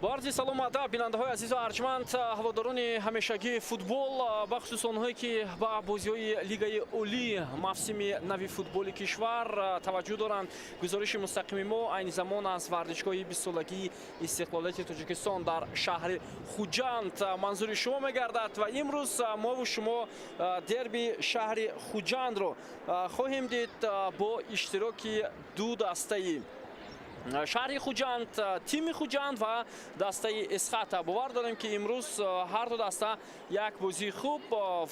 Бо арзи салому адаб, бинандаҳои азизу арҷманд, ҳаводорони ҳамешагии футбол, бахусус онҳое, ки ба бозиҳои Лигаи Олӣ мавсими нави футболи кишвар таваҷҷӯҳ доранд. Гузориши мустақими мо айни замон аз варзишгоҳи 20-солагии истиқлолияти Тоҷикистон дар шаҳри Хуҷанд манзури шумо мегардад ва имрӯз мову шумо дерби шаҳри Хуҷандро хоҳем дид бо иштироки ду дастаи шаҳри Хуҷанд, тими Хуҷанд ва дастаи Эсхата. Бовар дорем, ки имрӯз ҳар ду даста як бозии хуб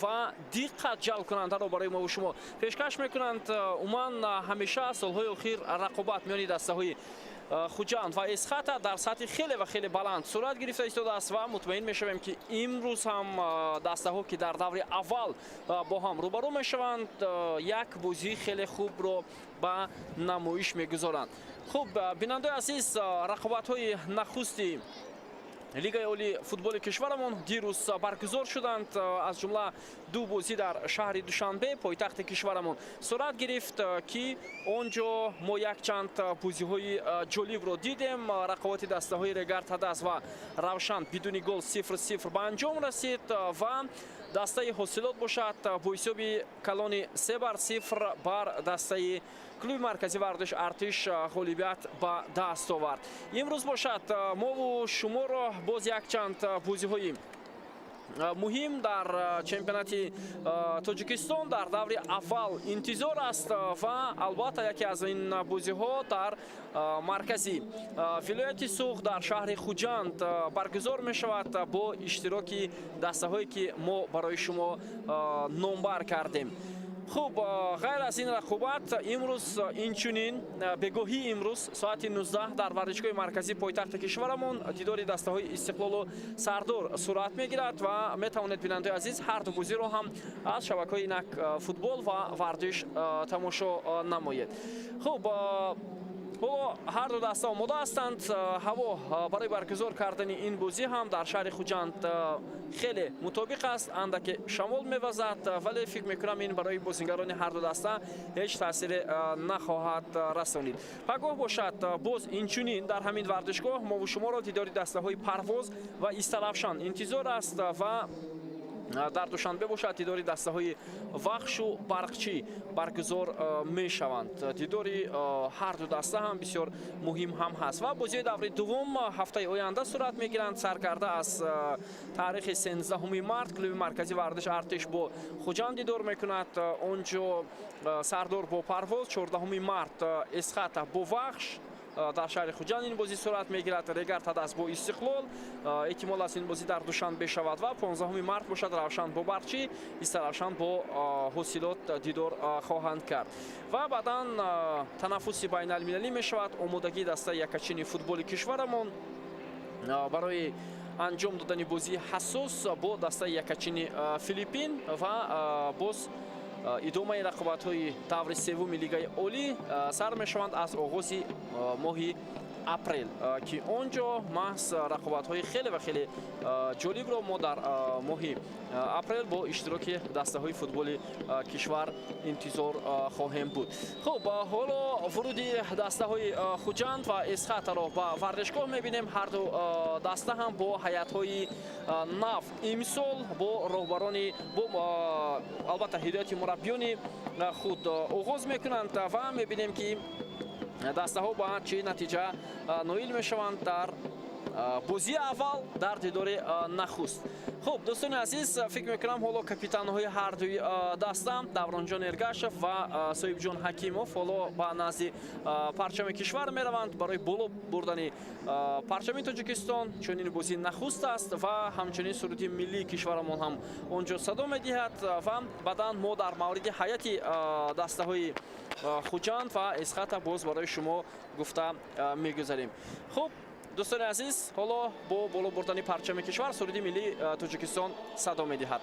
ва диққат ҷалбкунандаро барои мову шумо пешкаш мекунанд. Умуман, ҳамеша солҳои охир рақобат миёни дастаҳои Хуҷанд ва Эсхата дар сатҳи хеле ва хеле баланд сурат гирифта истодааст ва мутмаин мешавем, ки имрӯз ҳам дастаҳо, ки дар даври аввал бо ҳам рӯбарӯ мешаванд, як бозии хеле хубро ба намоиш мегузоранд. Хуб, бинандаои азиз, рақобатҳои нахусти Лигаи Олии футболи кишварамон дирӯз баргузор шуданд. Аз ҷумла ду бозӣ дар шаҳри Душанбе, пойтахти кишварамон, сурат гирифт, ки он ҷо мо якчанд бозиҳои ҷолибро дидем. Рақобати дастаҳои Регар Тадаз ва Равшан бидуни гол 0-0 ба анҷом расид ва дастаи Ҳосилот бошад, бо ҳисоби калони 3-0 бар дастаи клуби марказии варзиш Артиш ғолибият ба даст овард. Имрӯз бошад, мову шуморо боз якчанд бозиҳои муҳим дар чемпионати Тоҷикистон дар даври аввал интизор аст ва албатта яке аз ин бозиҳо дар маркази вилояти Суғд, дар шаҳри Хуҷанд баргузор мешавад бо иштироки дастаҳое, ки мо барои шумо номбар кардем. Хуб, ғайр аз ин рақобат, имрӯз инчунин бегоҳии имрӯз соати 19 дар варзишгоҳи марказии пойтахти кишварамон дидори дастаҳои Истиқлолу Сардор сурат мегирад ва метавонед, бинандаои азиз, ҳар ду бозиро ҳам аз шабакаҳои инак Футбол ва Варзиш тамошо намоед. Хуб, ҳоло ҳар ду даста омода ҳастанд. Ҳаво барои баргузор кардани ин бозӣ ҳам дар шаҳри Хуҷанд хеле мутобиқ аст. Андаке шамол мевазад, вале фикр мекунам, ин барои бозигарони ҳар ду даста ҳеҷ таъсире нахоҳад расонид. Пагоҳ бошад, боз инчунин дар ҳамин варзишгоҳ мову шуморо дидори дастаҳои Парвоз ва Истаравшан интизор аст ва дар Душанбе бошад, дидори дастаҳои Вахшу Барқчӣ баргузор мешаванд. Дидори ҳар ду даста ҳам бисёр муҳим ҳам ҳаст ва бозиҳои даври дуввум ҳафтаи оянда сурат мегиранд. Сар карда аз таърихи 13 март клуби марказии варзиш Артиш бо Хуҷанд дидор мекунад, он ҷо Сардор бо Парвоз, 14 март Эсхата бо Вахш, дар шаҳри Хуҷанд ин бозӣ сурат мегирад, Регар Тадаз бо Истиқлол, эҳтимол аст, ин бозӣ дар Душанбе шавад ва 15 март бошад, Равшан бо Барқчӣ, Истаравшан бо Ҳосилот дидор хоҳанд кард ва баъдан танаффуси байналмилалӣ мешавад. Омодагии дастаи якачини футболи кишварамон барои анҷом додани бозии ҳассос бо дастаи якачини Филиппин ва боз идомаи рақобатҳои даври севуми Лигаи Олӣ сар мешаванд аз оғози моҳи апрел, ки он ҷо маҳз рақобатҳои хеле ва хеле ҷолибро мо дар моҳи апрел бо иштироки дастаҳои футболи кишвар интизор хоҳем буд. Хуб, ҳоло вуруди дастаҳои Хуҷанд ва Эсхатаро ба варзишгоҳ мебинем. Ҳар ду даста ҳам бо ҳайатҳои нав имсол, бо роҳбарони, бо албатта ҳидояти мураббиёни худ оғоз мекунанд ва мебинем, ки дастаҳо ба чӣ натиҷа ноил мешаванд дар бозии аввал, дар дидори нахуст. Хуб, дӯстони азиз, фикр мекунам, ҳоло капитанҳои ҳардуи даста, Давронҷон Эргашев ва Соҳибҷон Ҳакимов, ҳоло ба назди парчами кишвар мераванд барои боло бурдани парчами Тоҷикистон, чун ин бозӣ нахуст аст ва ҳамчунин суруди миллии кишварамон ҳам он ҷо садо медиҳад. Ва баъдан мо дар мавриди ҳайати дастаҳои Хуҷанд ва Эсхата боз барои шумо гуфта мегузарем. Хуб, дӯстони азиз, ҳоло бо боло бурдани парчами кишвар суруди миллии Тоҷикистон садо медиҳад.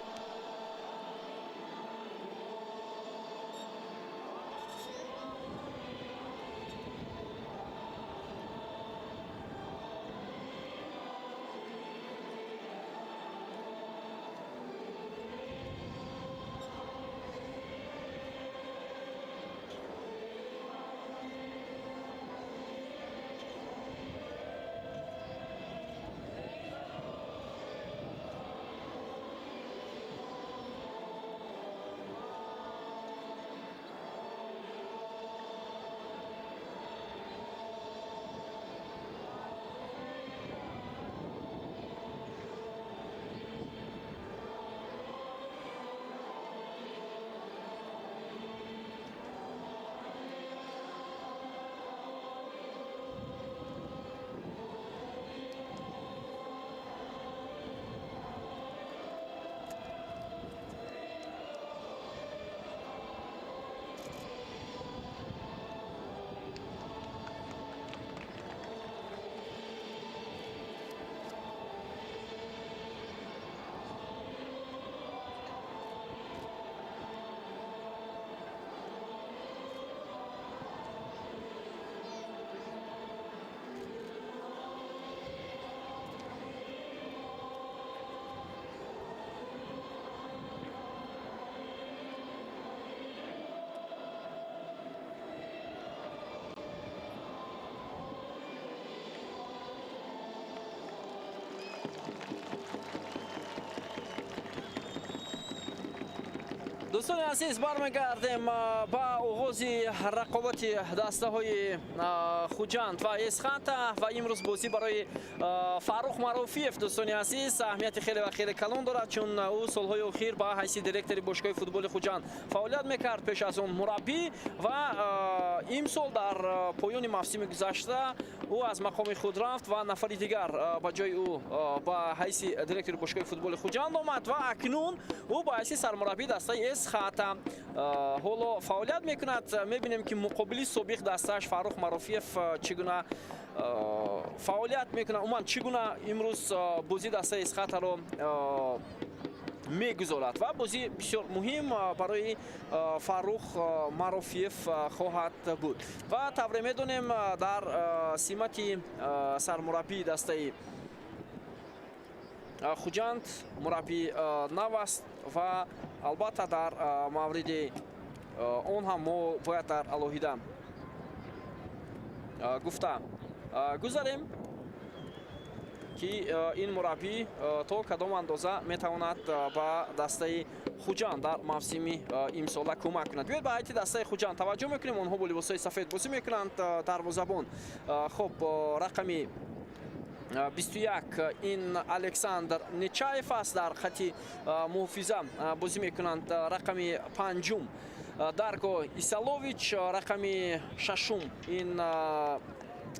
Дӯстони азиз, бармегардем ба оғози рақобати дастаҳои Хуҷанд ва Эсхата. Ва имрӯз бозӣ барои Фаррух Марофиев, дӯстони азиз, аҳамияти хеле ва хеле калон дорад, чун ӯ солҳои охир ба ҳайси директори бошгоҳи футболи Хуҷанд фаъолият мекард, пеш аз он мураббӣ. Ва имсол дар поёни мавсими гузашта ӯ аз мақоми худ рафт ва нафари дигар ба ҷои ӯ ба ҳайси директори бошгоҳи футболи Хуҷанд омад. Ва акнун ӯ ба ҳайси сармураббии дастаи Эсхата ҳоло фаъолият мекунад. Мебинем, ки муқобили собиқ дастааш Фаррух Марофиев чӣ гуна фаъолият мекунад, умуман чӣ гуна имрӯз бозии дастаи Эсхатаро мегузорад. Ва бозӣ бисёр муҳим барои Фаррух Марофиев хоҳад буд. Ва тавре медонем, дар симати сармураббии дастаи Хуҷанд мураббӣ нав аст. Ва албатта, дар мавриди он ҳам мо бояд дар алоҳида гуфта гузарем, ки ин мураббӣ то кадом андоза метавонад ба дастаи Хуҷанд дар мавсими имсола кӯмак кунад. Биёед, ба ҳайати дастаи Хуҷанд таваҷҷӯҳ мекунем. Онҳо бо либосҳои сафед бозӣ мекунанд. Дарвозабон, хуб, рақами 21 ин Александр Нечаев аст. Дар хати муҳофиза бозӣ мекунанд рақами панҷум Дарко Исалович, рақами шашум ин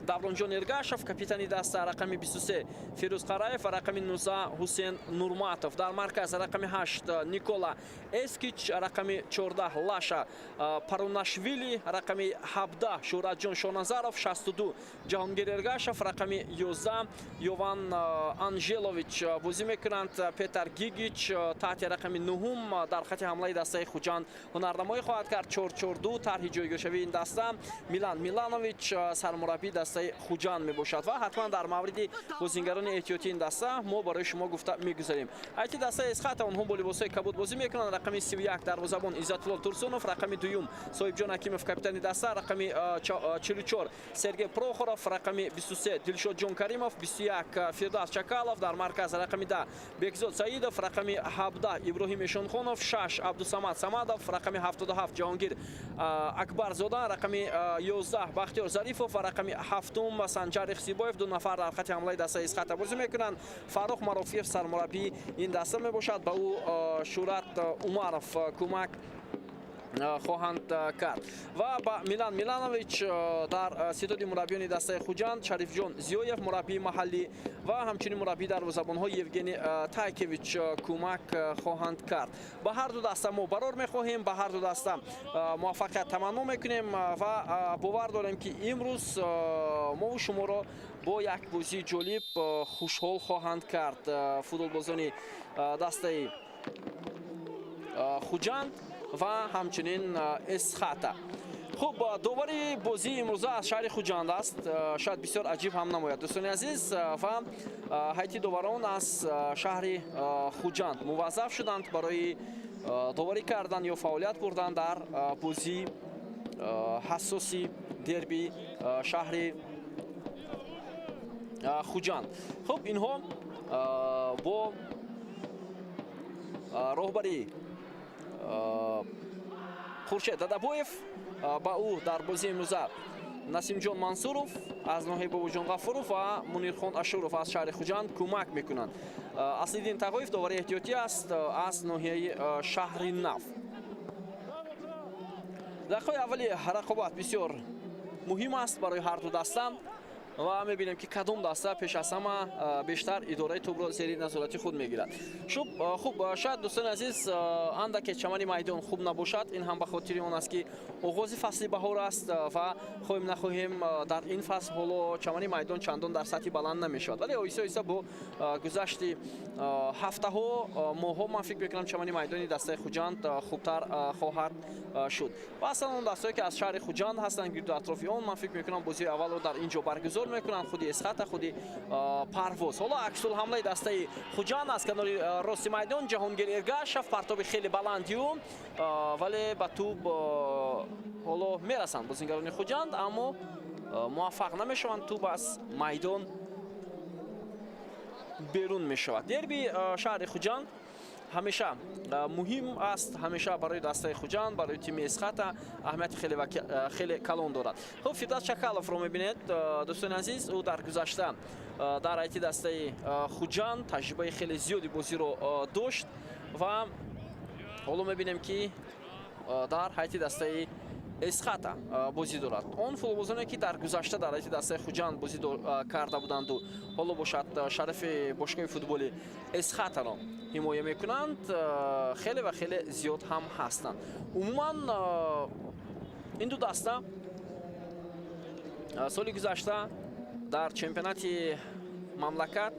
Давронҷон Эргашев, капитани даста, рақами 23 Фирӯз Қараев ва рақами 19 Ҳусен Нурматов. Дар марказ рақами 8 Никола Эскич, рақами 14 Лаша Парунашвили, рақами 17 Шӯҳратҷон Шоназаров, 62 Ҷаҳонгир Эргашев, рақами 11 Йован Анжелович бозӣ мекунанд. Петар Гигич таҳти рақами нуҳум дар хати ҳамлаи дастаи Хуҷанд ҳунарнамоӣ хоҳад кард. 4-4-2 тарҳи ҷойгиршавии ин даста. Милан Миланович сармураббии дастаи Хуҷанд мебошад. Ва ҳатман дар мавриди бозингарони эҳтиётии ин даста мо барои шумо гуфта мегузарем. Ҳайати дастаи Эсхата, онҳо бо либосҳои кабуд бозӣ мекунанд. Рақами 31 дарвозабон Иззатулло Турсунов, рақами дуюм Соҳибҷон Ҳакимов, капитани даста, рақами 44 Сергей Прохоров, рақами 23 Дилшодҷон Каримов, 21 Фирдавс Чакалов, дар марказ рақами 10 Бекзод Саидов, рақами 17 Иброҳим Эшонхонов, 6 Абдусамад Самадов, рақами 77 Ҷаҳонгир Акбарзода, рақами 11 Бахтиёр Зарифов ва рақами ҳафтум Санҷар Ихсибоев. Ду нафар дар хати ҳамлаи дастаи Эсхата бозӣ мекунанд. Фаррух Марофиев сармураббии ин даста мебошад. Ба ӯ Шӯрат Умаров кӯмак хоҳанд кард ва ба Милан Миланович. Дар ситоди мураббиёни дастаи Хуҷанд Шарифҷон Зиёев, мураббии маҳаллӣ, ва ҳамчунин мураббии дарвозабонҳо Евгений Тайкевич кӯмак хоҳанд кард. Ба ҳар ду даста мо барор мехоҳем, ба ҳар ду даста муваффақият таманно мекунем ва бовар дорем, ки имрӯз мову шуморо бо як бозии ҷолиб хушҳол хоҳанд кард футболбозони дастаи Хуҷанд ва ҳамчунин Эсхата. Хуб, довари бозии имрӯза аз шаҳри Хуҷанд аст. Шояд бисёр аҷиб ҳам намояд, дӯстони азиз. Ва ҳайати доварон аз шаҳри Хуҷанд муваззаф шуданд барои доварӣ кардан ё фаъолият бурдан дар бозии ҳассоси дерби шаҳри Хуҷанд. Хуб, инҳо бо роҳбарии Хуршед Дадабоев, ба ӯ дар бозии имрӯза Насимҷон Мансуров аз ноҳияи Бобоҷон Ғафуров ва Мунирхон Ашуров аз шаҳри Хуҷанд кӯмак мекунанд. Аслиддин Тағоев довари эҳтиётӣ аст аз ноҳияи Шаҳри Нав. Дақиқаи аввали рақобат бисёр муҳим аст барои ҳар ду даста ва мебинем, ки кадом даста пеш аз ҳама бештар идораи тӯбро зери назорати худ мегирад. Хуб, шояд, дӯстони азиз, андаке чамани майдон хуб набошад. Ин ҳам ба хотири он аст, ки оғози фасли баҳор аст ва хоҳем нахоҳем, дар ин фасл ҳоло чамани майдон чандон дар сатҳи баланд намешавад. Вале оҳиста оҳиста бо гузашти ҳафтаҳо, моҳҳо, ман фикр мекунам, чамани майдони дастаи Хуҷанд хубтар хоҳад шуд. Ва аслан он дастае, ки аз шаҳри Хуҷанд ҳастанд, гирду атрофи он, ман фикр мекунам, бозии аввалро дар ин ҷо баргузор мекунанд, худи Эсхата, худи Парвоз. Ҳоло аксулҳамлаи дастаи Хуҷанд аз канори рости майдон. Ҷаҳонгир Эргашев, партоби хеле баланди ӯ, вале ба тӯб ҳоло мерасанд бозингарони Хуҷанд, аммо муваффақ намешаванд, тӯб аз майдон берун мешавад. Дерби шаҳри Хуҷанд Ҳамеша муҳим аст, ҳамеша барои дастаи Хуҷанд, барои тими Эсхата аҳамияти хеле ва хеле калон дорад. Хуб, Фирдавс Чакаловро мебинед, дӯстони азиз, ӯ дар гузашта дар ҳайати дастаи Хуҷанд таҷрибаи хеле зиёди бозиро дошт ва ҳоло мебинем, ки дар ҳайати дастаи Эсхата бозӣ дорад. Он футболбозоне, ки дар гузашта дар ҳайати дастаи Хуҷанд бозӣ карда буданду ҳоло бошад шарафи бошгоҳи футболи Эсхатаро ҳимоя мекунанд, хеле ва хеле зиёд ҳам ҳастанд. Умуман, ин ду даста соли гузашта дар чемпионати мамлакат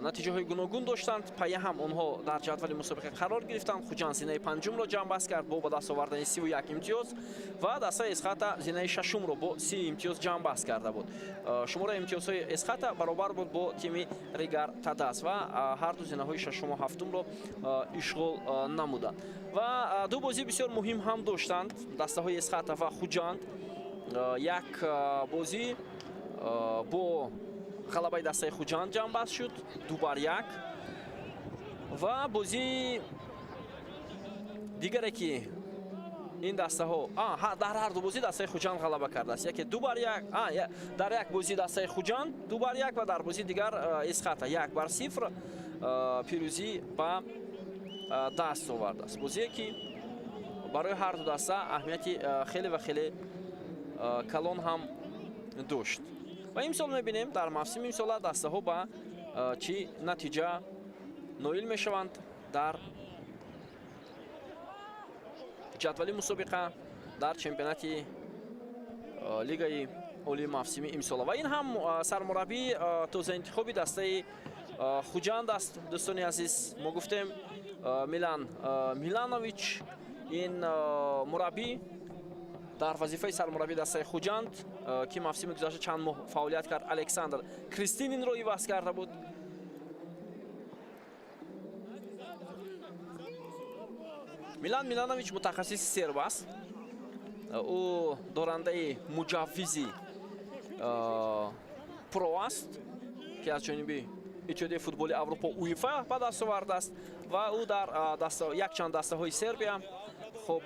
натиҷаҳои гуногун доштанд. Паяҳам онҳо дар ҷадвали мусобиқа қарор гирифтанд. Хуҷанд зинаи панҷумро ҷамъбаст кард бо ба даст овардани 31 имтиёз ва дастаи Эсхата зинаи шашумро бо 30 имтиёз ҷамъбаст карда буд. Шумораи имтиёзҳои Эсхата баробар буд бо тими Регар Тадаз ва ҳарду зинаҳои шашуму ҳафтумро ишғол намуданд. Ва ду бозӣ бисёр муҳим ҳам доштанд дастаҳои Эсхата ва Хуҷанд. Як бозӣ бо ғалабаи дастаи Хуҷанд ҷамъбаст шуд 2-1 ва бозии дигаре, ки ин дастаҳо дар ҳар ду бозӣ дастаи Хуҷанд ғалаба кардааст, яке 2-1, дар як бозӣ дастаи Хуҷанд 2-1 ва дар бозии дигар Эсхата 1-0 пирӯзӣ ба даст овардааст. Бозие, ки барои ҳар ду даста аҳамияти хеле ва хеле калон ҳам дошт. Ва имсол мебинем, дар мавсими имсола дастаҳо ба чӣ натиҷа ноил мешаванд дар ҷадвали мусобиқа дар чемпионати лигаи олии мавсими имсола. Ва ин ҳам сармураббии тозаинтихоби дастаи Хуҷанд аст. Дӯстони азиз, мо гуфтем, Милан Миланович, ин мураббӣ дар вазифаи сармураббии дастаи Хуҷанд, ки мавсими гузашта чанд моҳ фаъолият кард, Александр Кристининро иваз карда буд. Милан Миланович мутахассиси серб аст. Ӯ дорандаи муҷаввизи про аст, ки аз ҷониби Иттиҳодияи футболи Аврупо, УЕФА, ба даст овардааст ва ӯ дар якчанд дастаҳои Сербия, хуб,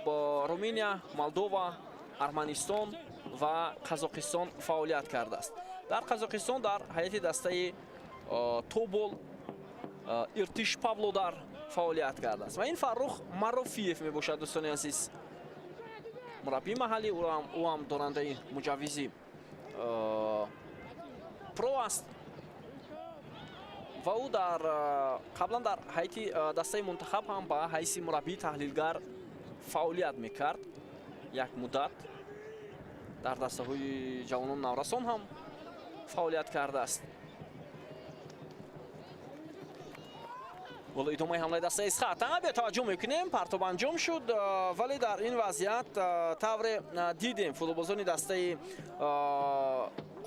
Руминия, Молдова, Арманистон ва Қазоқистон фаъолият кардааст. Дар Қазоқистон дар ҳайати дастаи Тобол, Иртиш Павлодар фаъолият кардааст. Ва ин Фаррух Марофиев мебошад, дӯстони азиз, мураббии маҳаллӣ. Ӯ ҳам дорандаи муҷаввизи про аст ва ӯ дар қаблан дар ҳайати дастаи мунтахаб ҳам ба ҳайси мураббии таҳлилгар фаъолият мекард. Як муддат дар дастаҳои ҷавонон, наврасон ҳам фаъолият кардааст. Ҳоло идомаи ҳамлаи дастаи Эсхата. Биё, таваҷҷӯҳ мекунем, партоб анҷом шуд, вале дар ин вазъият тавре дидем, футболбозони дастаи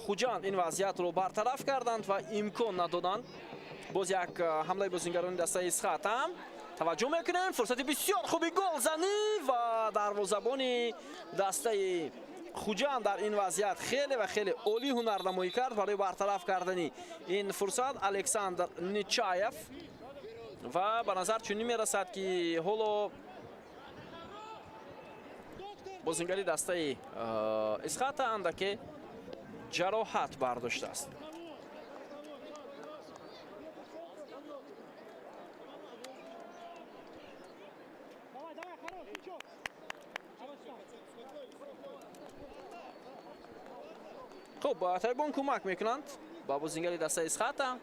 Хуҷанд ин вазъиятро бартараф карданд ва имкон надоданд. Боз як ҳамлаи бозингарони дастаи Эсхата. Таваҷҷӯҳ мекунем, фурсати бисёр хуби голзанӣ ва дарвозабони дастаи Хуҷанд дар ин вазъият хеле ва хеле олӣ ҳунарнамоӣ кард барои бартараф кардани ин фурсат Александр Нечаев. Ва ба назар чунин мерасад, ки ҳоло бозингари дастаи Эсхата андаке ҷароҳат бардоштааст. Давай, давай, хорош, ничего. Хуб, табибон кӯмак мекунанд ба бозингари дастаи Эсхата.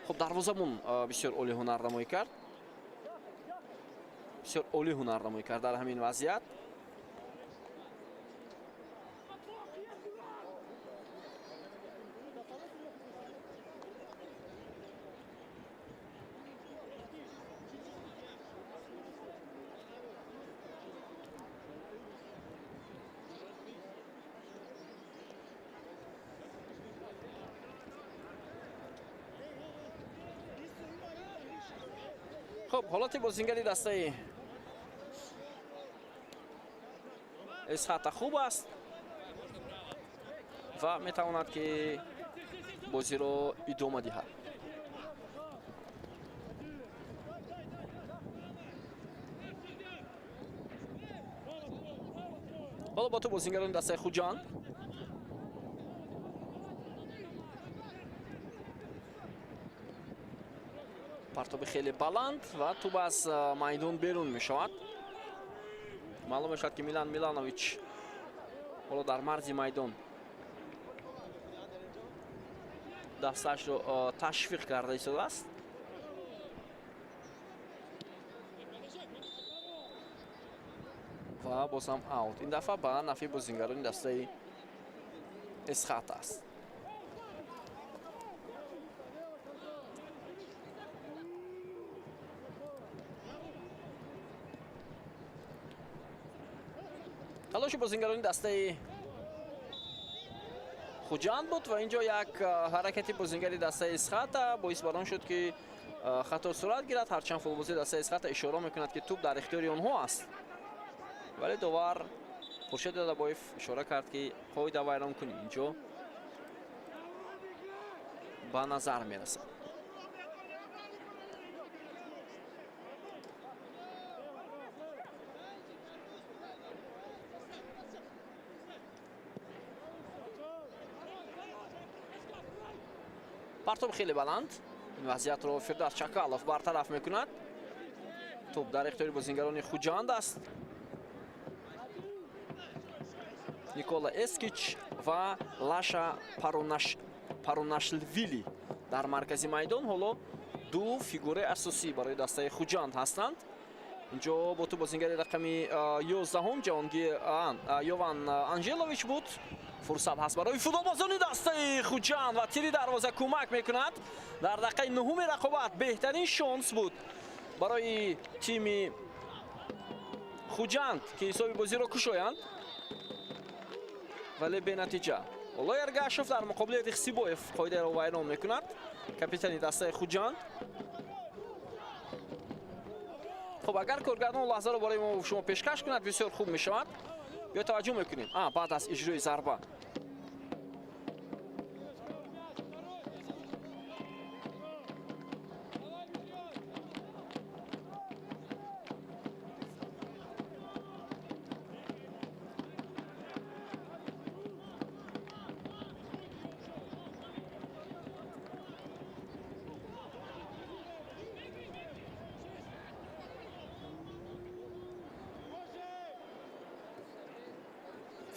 Хуб, дарвозабон бисёр олӣ ҳунарнамоӣ кард, бисёр олӣ ҳунарнамоӣ кард дар ҳамин вазъият. Хуб, ҳолати бозингари дастаи Эсхата хуб аст ва метавонад, ки бозиро идома диҳад. Ҳоло бо тӯб бозингарони дастаи Хуҷанд. Партоби хеле баланд ва тӯб аз майдон берун мешавад. Маълум мешавад, ки Милан Миланович ҳоло дар марзи майдон дастаашро ташвиқ карда истодааст. Ва боз ҳам аут, ин дафъа ба нафъи бозингарони дастаи Эсхата аст. Талоши бозингарони дастаи Хуҷанд буд ва инҷо як ҳаракати бозингари дастаи Эсхата боис бар он шуд, ки хато сурат гирад. Ҳарчанд футболбози дастаи Эсхата ишора мекунад, ки тӯб дар ихтиёри онҳо аст, вале довар Хуршед Дадабоев ишора кард, ки қоида вайронкунӣ инҷо ба назар мерасад. Партоб хеле баланд, ин вазъиятро Фирдавс Чакалов бартараф мекунад. Тӯб дар ихтиёри бозингарони Хуҷанд аст. Никола Эскич ва Лаша Паронашвили дар маркази майдон ҳоло ду фигураи асосӣ барои дастаи Хуҷанд ҳастанд. Инҷо бо тӯб бозингари рақами 11-ум Ҷаҳонгир Йован Анжелович буд. Фурсат ҳаст барои футболбозони дастаи Хуҷанд ва тири дарвоза кӯмак мекунад. Дар дақиқаи нуҳуми рақобат беҳтарин шонс буд барои тими Хуҷанд, ки ҳисоби бозиро кушоянд, вале бенатиҷа. Ҳоло Эргашов дар муқобили Рихсибоев қоидаро вайрон мекунад, капитани дастаи Хуҷанд. Хуб, агар коргардон лаҳзаро барои мо шумо пешкаш кунад, бисёр хуб мешавад. Биё таваҷҷӯҳ мекунем. Баъд аз иҷрои зарба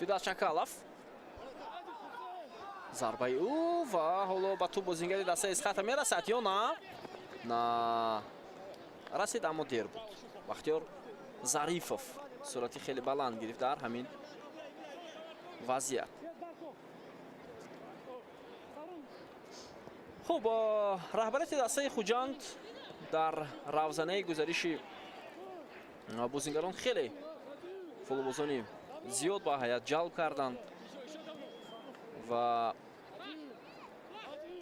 Фирдавс Чакалов, зарбаи ӯ ва ҳоло ба тӯб бозингари дастаи Эсхата мерасад ё на? На, расид, аммо дер буд. Бахтиёр Зарифов сурати хеле баланд гирифт дар ҳамин вазъият. Хуб, раҳбарияти дастаи Хуҷанд дар равзанаи гузариши бозингарон хеле футболбозони зиёд ба ҳайат ҷалб карданд ва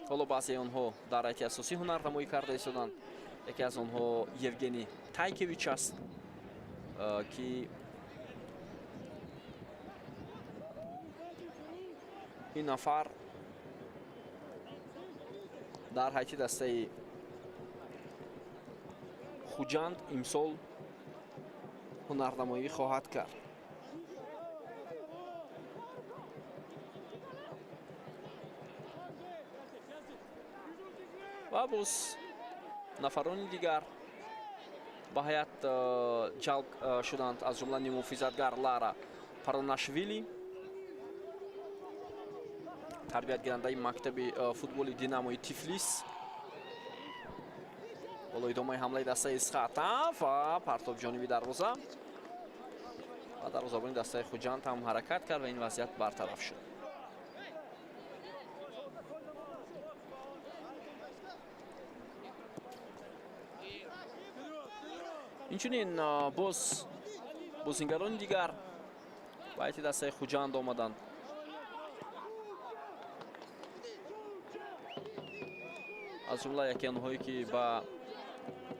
ҳоло баъзеи онҳо дар ҳайати асосӣ ҳунарнамоӣ карда истоданд. Яке аз онҳо Евгений Тайкевич аст, ки ин нафар дар ҳайати дастаи Хуҷанд имсол ҳунарнамоӣ хоҳад кард. Ва боз нафарони дигар ба ҳайат ҷалб шуданд, аз ҷумла нимуҳофизатгар Лара Паронашвили, тарбиятгирандаи мактаби футболи Динамои Тифлис. Боло идомаи ҳамлаи дастаи Эсхата ва партоб ҷониби дарвоза ва дарвозабони дастаи Хуҷанд ҳам ҳаракат кард ва ин вазъият бартараф шуд. Инчунин боз бозингарони дигар ба ҳайати дастаи Хуҷанд омаданд. Аз ҷумла яке онҳое, ки ба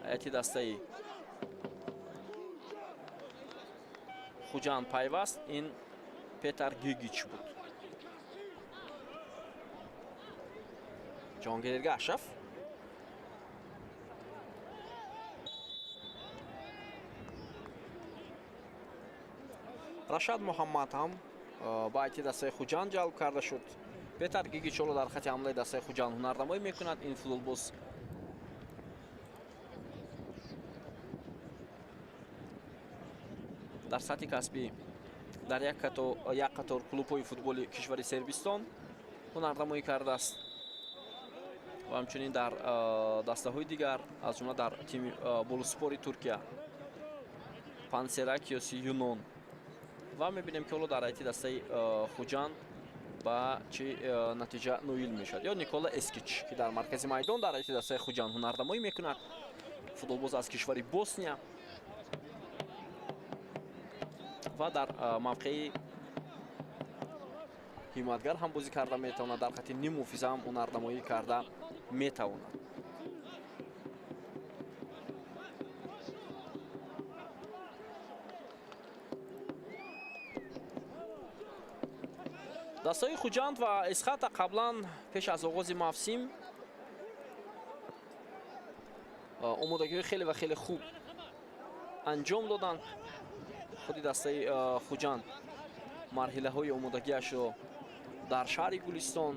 ҳайати дастаи Хуҷанд пайваст, ин Петар Гигич буд. Ҷонгир Эргашев. Рашад Муҳаммад ҳам ба ҳайати дастаи Хуҷанд ҷалб карда шуд. Петар Гигич ҳоло дар хати ҳамлаи дастаи Хуҷанд ҳунарнамоӣ мекунад. Ин футболбоз дар сатҳи касбӣ дар як қатор клубҳои футболи кишвари Сербистон ҳунарнамоӣ кардааст ва ҳамчунин дар дастаҳои дигар, аз ҷумла дар тими Болуспори Туркия, Пансеракиоси Юнон. Ва мебинем, ки ҳоло дар ҳайати дастаи Хуҷанд ба чӣ натиҷа ноил мешавад. Ё Никола Эскич, ки дар маркази майдон дар ҳайати дастаи Хуҷанд ҳунарнамоӣ мекунад, футболбоз аз кишвари Босния ва дар мавқеи ҳимоятгар ҳам бозӣ карда метавонад, дар хати ниммуҳофиза ҳам ҳунарнамоӣ карда метавонад. Дастаҳои Хуҷанд ва Эсхата қаблан пеш аз оғози мавсим омодагиҳои хеле ва хеле хуб анҷом доданд. Худи дастаи Хуҷанд марҳилаҳои омодагиашро дар шаҳри Гулистон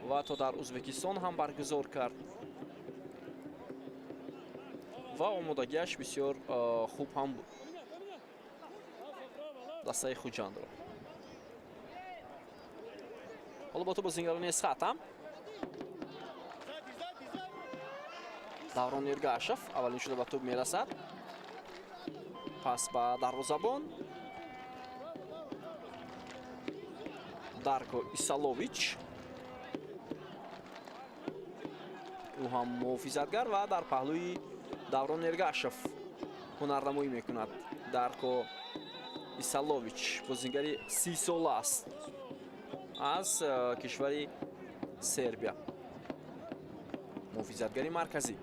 ва то дар Узбекистон ҳам баргузор кард ва омодагиаш бисёр хуб ҳам буд дастаи Хуҷандро. Ҳоло бо ту бозингарони Эсхата. Даврон Иргашев аввалин шуда ба тӯб мерасад. Пас ба дарвозабон Дарко Исалович, ӯ ҳам муҳофизатгар ва дар паҳлӯи Даврон Эргашев ҳунарнамоӣ мекунад. Дарко Исалович бозингари 30-сола аст аз кишвари Сербия, муҳофизатгари марказӣ.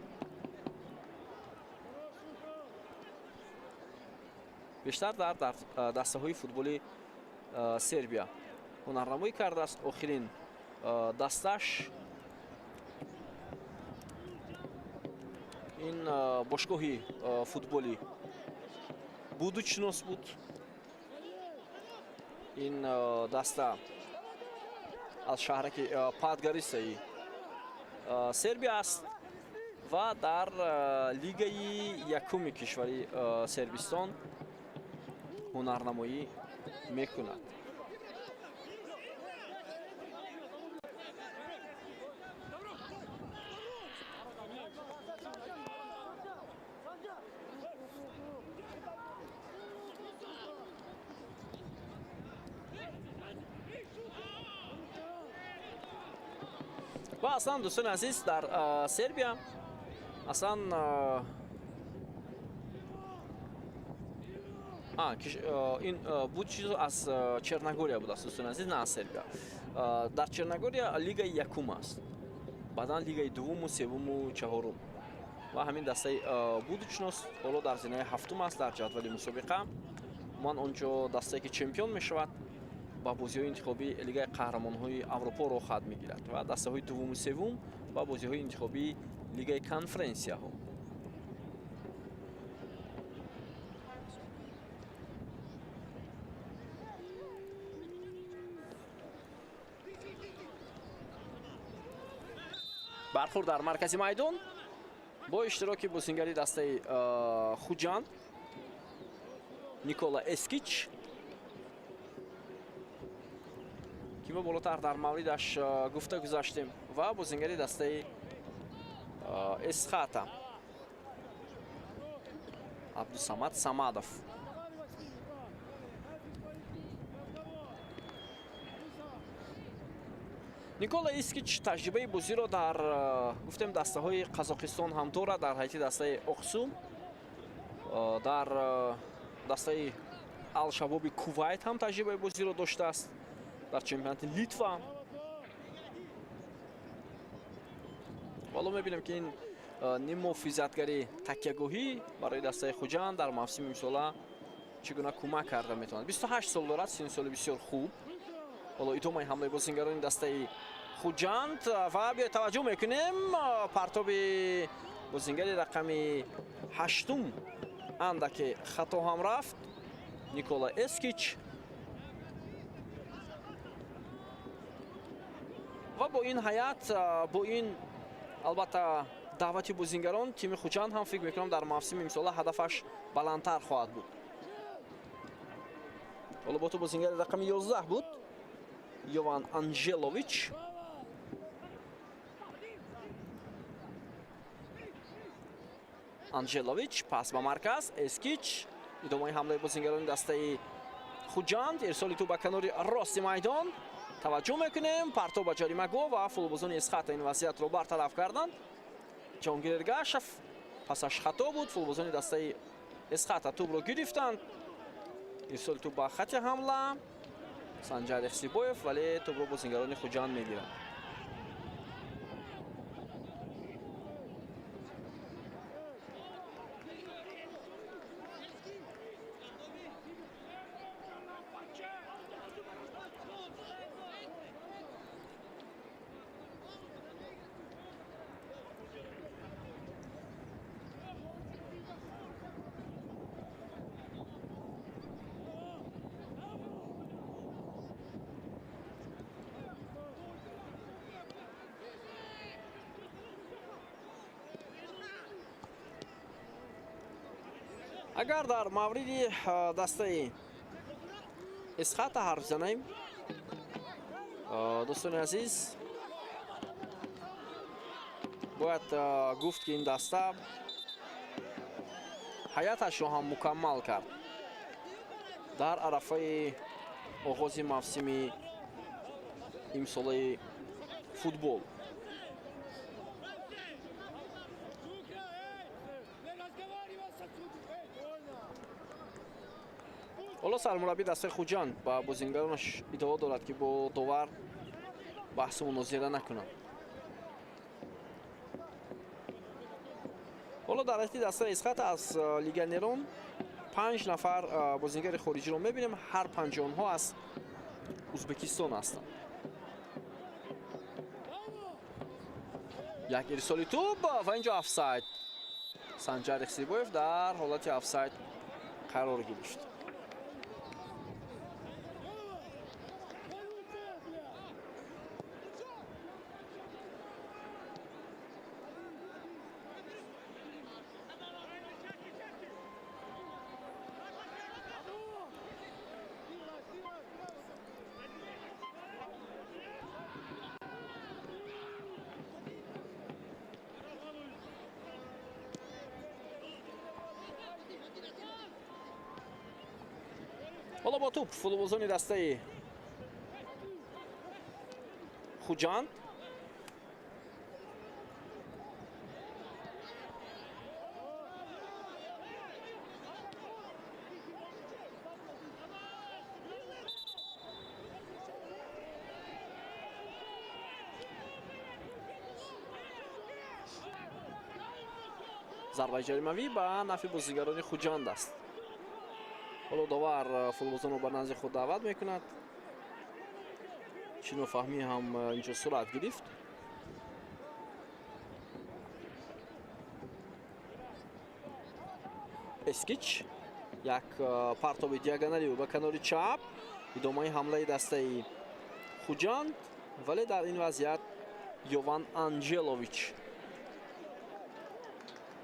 Бештар дар дастаҳои футболи Сербия ҳунарнамоӣ кардааст. Охирин дасташ ин бошгоҳи футболи Будучнос буд. Ин даста аз шаҳраки Падгарисаи Сербия аст ва дар лигаи якуми кишвари Сербистон ҳунарнамоӣ мекунад. Ва аслан, дӯстони азиз, дар Сербия аслан ин буд чизо аз Черногория будааст, дӯстони азиз, на аз Сербия. Дар Черногория лигаи якум аст, баъдан лигаи дуввуму, севуму, чаҳорум ва ҳамин дастаи Будучност ҳоло дар зинаи ҳафтум аст дар ҷадвали мусобиқа. Умуман, он ҷо дастае, ки чемпион мешавад, ба бозиҳои интихобии Лигаи қаҳрамонҳои Аврупо роҳхат мегирад ва дастаҳои дуввуму севум ба бозиҳои интихобии Лигаи конференсияҳо. Бархӯрд дар маркази майдон бо иштироки бозингари дастаи Хуҷанд Никола Эскич, ки мо болотар дар мавридаш гуфта гузаштем, ва бозингари дастаи Эсхата Абдусамад Самадов. Никола Искич таҷрибаи бозиро дар, гуфтем, дастаҳои Қазоқистон ҳам дорад, дар ҳайати дастаи Оқсу, дар дастаи Алшабоби Кувайт ҳам таҷрибаи бозиро доштааст, дар чемпионати Литва. Вало мебинем, ки ин ниммуҳофизатгари такягоҳӣ барои дастаи Хуҷанд дар мавсими имсола чӣ гуна кӯмак карда метавонад. 28 сол дорад, синни соли бисёр хуб. Ҳоло идомаи ҳамлаи бозингарони дастаи Хуҷанд ва биё таваҷҷӯҳ мекунем, партоби бозингари рақами ҳаштум андаке хато ҳам рафт. Никола Эскич. Ва бо ин ҳайат, бо ин албатта даъвати бозингарон, тими Хуҷанд ҳам фикр мекунам дар мавсими имсола ҳадафаш баландтар хоҳад буд. Ҳоло бо ту бозингари рақами 11 буд, Йован Анжелович. Анжелович пас ба марказ, Эскич, идомаи ҳамлаи бозингарони дастаи Хуҷанд, ирсоли тӯб ба канори рости майдон. Таваҷҷӯҳ мекунем, партов ба ҷаримагоҳ ва футболбозони Эсхата ин вазъиятро бартараф карданд. Ҷонгир Эргашев пасаш хато буд, футболбозони дастаи Эсхата тӯбро гирифтанд. Ирсоли тӯб ба хати ҳамла, Санҷар Ихсибоев, вале тӯбро бозингарони Хуҷанд мегиранд. Агар дар мавриди дастаи Эсхата ҳарф занем, дӯстони азиз, бояд гуфт, ки ин даста ҳайаташро ҳам мукаммал кард дар арафаи оғози мавсими имсолаи футбол. Ҳоло сармураббии дастаи Хуҷанд ба бозингаронаш иддао дорад, ки бо довар баҳсу мунозира накунанд. Ҳоло дар ҳайати дастаи Эсхата аз легионерон 5 нафар бозингари хориҷиро мебинем, ҳар панҷи онҳо аз Узбекистон ҳастанд. Як ирсоли тӯб ва инҷо офсайд. Санҷар Ихсибоев дар ҳолати офсайд қарор гирифт. Ҳоло бо тӯб футболбозони дастаи Хуҷанд. Зарбаи ҷаримавӣ ба нафъи бозигарони Хуҷанд аст. Ҳоло довар футболбозонро ба назди худ даъват мекунад. Чӣ нофаҳмӣ ҳам инҷо сурат гирифт. Эскич як партоби диагоналӣ ба канори чап, идомаи ҳамлаи дастаи Хуҷанд, вале дар ин вазъият Йован Анжелович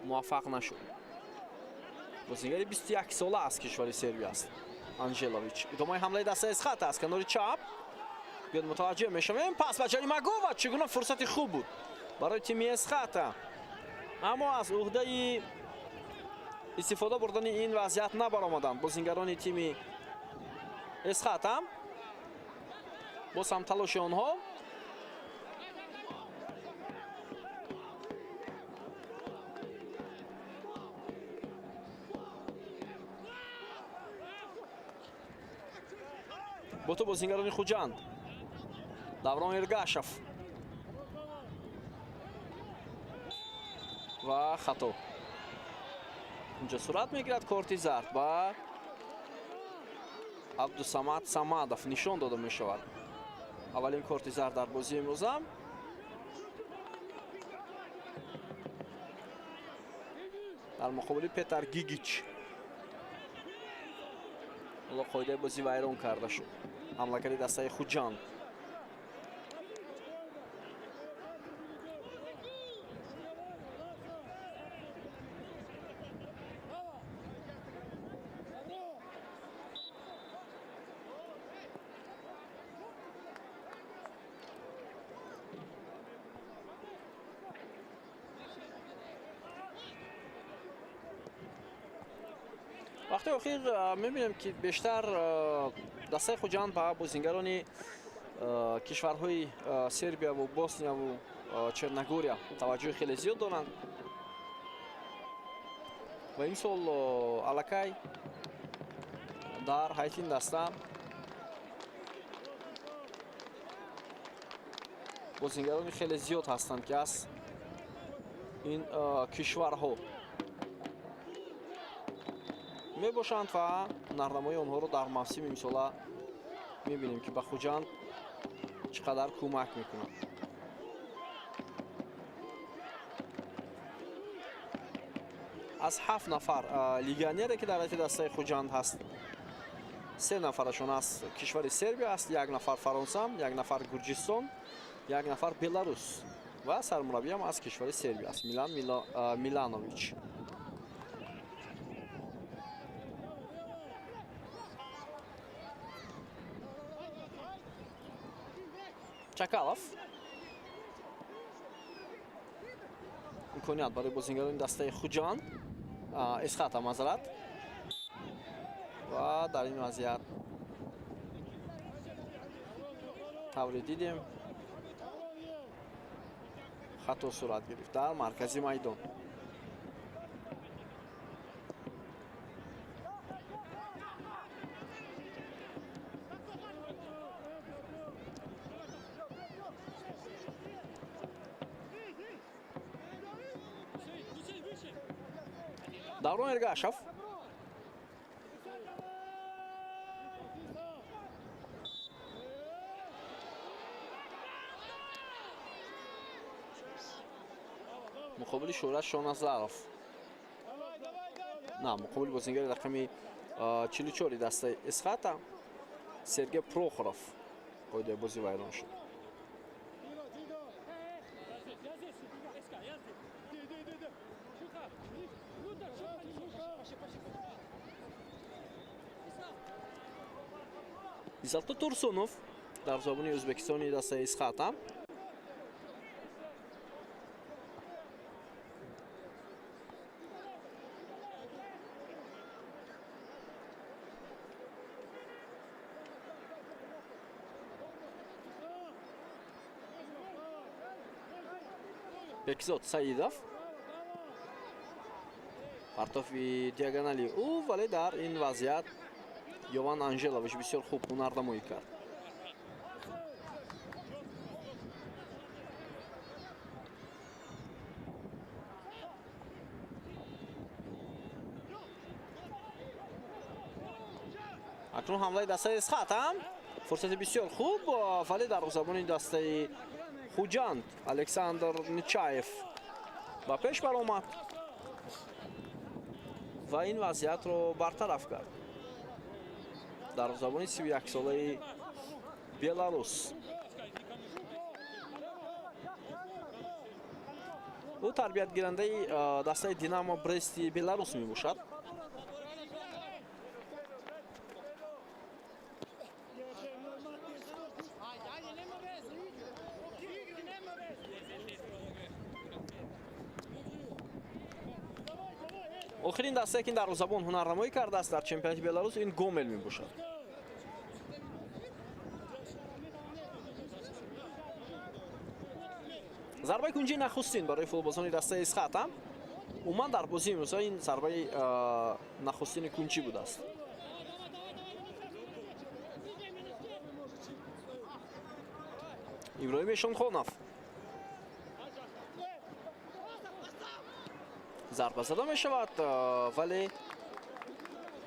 муваффақ нашуд. Бозингари 21 сола аз кишвари Сербия аст Анжелович. Идомаи ҳамлаи дастаи Эсхата аз канори чап. Биёд мутаваҷҷеҳ мешавем. Пас ба ҷаримагоҳ ва чӣ гуна фурсати хуб буд барои тими Эсхата. Аммо аз уҳдаи истифода бурдани ин вазъият набаромаданд бозингарони тими Эсхата. Боз ҳам талоши онҳо. Бо ту бозингарони Хуҷанд. Даврон Эргашев ва хато. Инҷо сурат мегирад, корти зард ба Абдусамад Самадов нишон дода мешавад. Аввалин корти зард дар бозии имрӯза. Дар муқобили Петар Гигич. Ҳоло қоидаи бозӣ вайрон карда шуд. Ҳамлакари дастаи Хуҷанд. Вақти охир мебинем, ки бештар дастаи Хуҷанд ба бозингарони кишварҳои Сербияву Боснияву Черногория таваҷҷӯҳи хеле зиёд доранд ва имсол аллакай дар ҳайати ин даста бозингарони хеле зиёд ҳастанд, ки аз ин кишварҳо мебошанд ва ҳунарнамоии онҳоро дар мавсими имсола мебинем, ки ба Хуҷанд чӣ қадар кӯмак мекунанд. Аз ҳафт нафар легионере, ки дар ҳайати дастаи Хуҷанд ҳаст, се нафарашон аз кишвари Сербия аст, як нафар Фаронса, як нафар Гурҷистон, як нафар Беларус ва сармураббиам аз кишвари Сербия аст, Милан Миланович. Чакалов, имконият барои бозингарони дастаи Хуҷанд, Эсхата, маъзарат, ва дар ин вазъият, тавре дидем, хато сурат гирифт дар маркази майдон. Даврон Эргашев, муқобили Шӯҳрат Шоназаров, на, муқобили бозингари рақами 44-и дастаи Эсхата Сергей Прохоров қоидаи бозӣ вайрон шуд. Иззатулло Турсунов, дарвозабони Ӯзбекистони дастаи Эсхата. Бекзод Саидов, партофи диагонали ӯ, вале дар ин вазъият Йован Анжелович бисёр хуб ҳунарнамоӣ кард. Акнун ҳамлаи дастаи Эсхата, фурсати бисёр хуб, вале дарвозабони дастаи Хуҷанд Александр Нечаев ба пеш баромад ва ин вазъиятро бартараф кард. Дарвозабони 31-солаи Беларус, ӯ тарбиятгирандаи дастаи Динамо Брести Беларус мебошад. Охирин дастае, ки дарвозабон ҳунарнамоӣ кардааст дар чемпионати Беларус, ин Гомел мебошад. Зарбаи кунҷии нахустин барои футболбозони дастаи Эсхата. Умуман, дар бозии имрӯза ин зарбаи нахустини кунҷӣ будааст. Иброҳим Эшонхонов, зарба зада мешавад, вале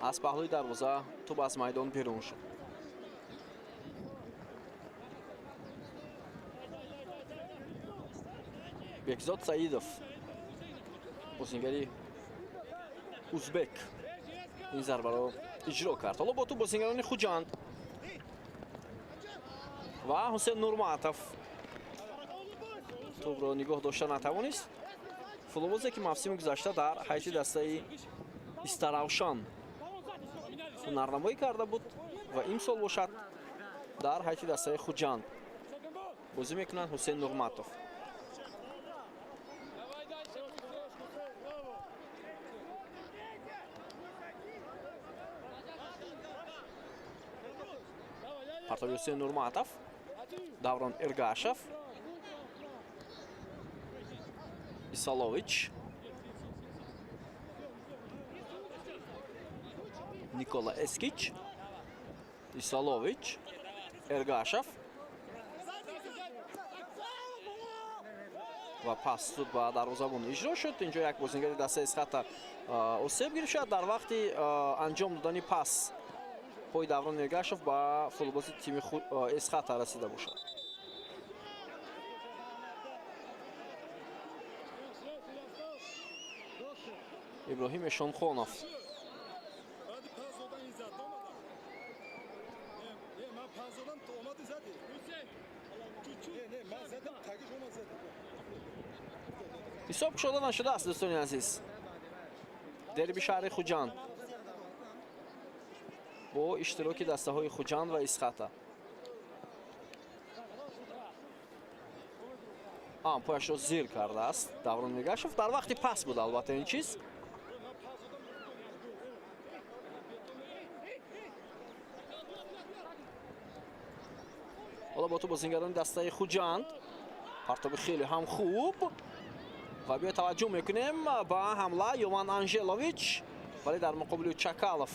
аз паҳлӯи дарвоза тӯб аз майдон берун шуд. Бекзод Саидов, бозингари узбек, ин зарбаро Иҷро кард. Ҳоло бо тӯб бозингарони Хуҷанд ва Ҳусен Нурматов тӯбро нигоҳ дошта натавонист. Футболбозе, ки мавсими гузашта дар ҳайати дастаи Истаравшан ҳунарнамоӣ карда буд ва имсол бошад, дар ҳайати дастаи Хуҷанд бозӣ мекунанд Ҳусен Нурматов. Давай дальше, браво. Партови Ҳусен Нурматов, Даврон Эргашев, Исалович, Никола Эскич, Исалович, Эргашев ва пас суд ба дарвозабон иҷро шуд. Инҷо як бозингари дастаи Эсхата осеб гирифт, шояд дар вақти анҷом додани пас пои Даврон Эргашев ба футболбози тими Эсхата расида бошад. Иброҳим Эшонхонов. Баъди пас додан ин зад омадам. Не, ман пас додам, ту омади, зади. Не, не, ман задам, тагиш омад, зади. Ҳисоб кушода нашудааст, дӯстони азиз. Дерби шаҳри Хуҷанд бо иштироки дастаҳои Хуҷанд ва Исхата. Пояшро зир кардааст Даврон Эргашев, дар вақти пас буд албатта ин чиз. Ҳоло бо тӯб бозингарони дастаи Хуҷанд. Партоби хеле ҳам хуб ва биё таваҷҷӯҳ мекунем ба ҳамла. Йован Анжелович, вале дар муқобили Чакалов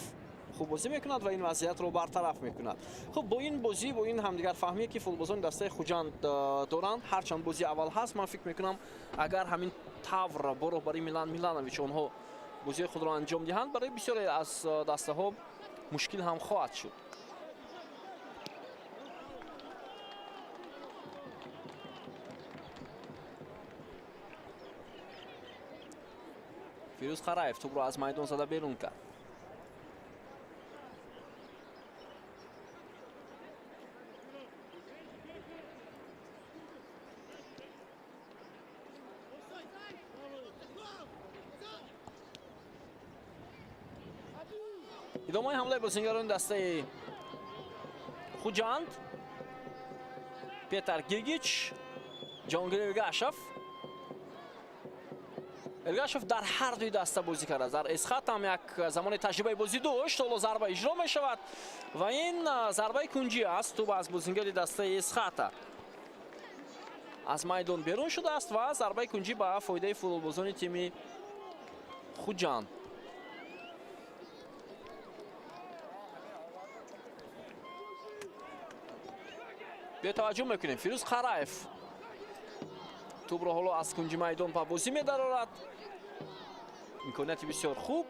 хуб бозӣ мекунад ва ин вазъиятро бартараф мекунад. Хуб, бо ин бозӣ, бо ин ҳамдигарфаҳмие, ки футболбозони дастаи Хуҷанд доранд, ҳарчанд бозии аввал ҳаст, ман фикр мекунам, агар ҳамин тавр бо роҳбарии Милан Миланович онҳо бозиҳои худро анҷом диҳанд, барои бисёре аз дастаҳо мушкил ҳам хоҳад шуд. Фирӯз Қараев тӯбро аз майдон зада берун кард. Идомаи ҳамлаи бозингарони дастаи Хуҷанд. Петар Гигич, Ҷонгир Эргашев. Эргашев дар ҳар дуи даста бозӣ кардааст, дар Эсхат ҳам як замони таҷрибаи бозӣ дошт. Ҳоло зарба иҷро мешавад ва ин зарбаи кунҷӣ аст. Тӯб аз бозингари дастаи Эсхата аз майдон берун шудааст ва зарбаи кунҷӣ ба фоидаи футболбозони тими Хуҷанд. Биё таваҷҷӯҳ мекунем. Фирӯз Қараев тӯбро ҳоло аз кунҷи майдон ба бозӣ медарорад. Имконияти бисёр хуб.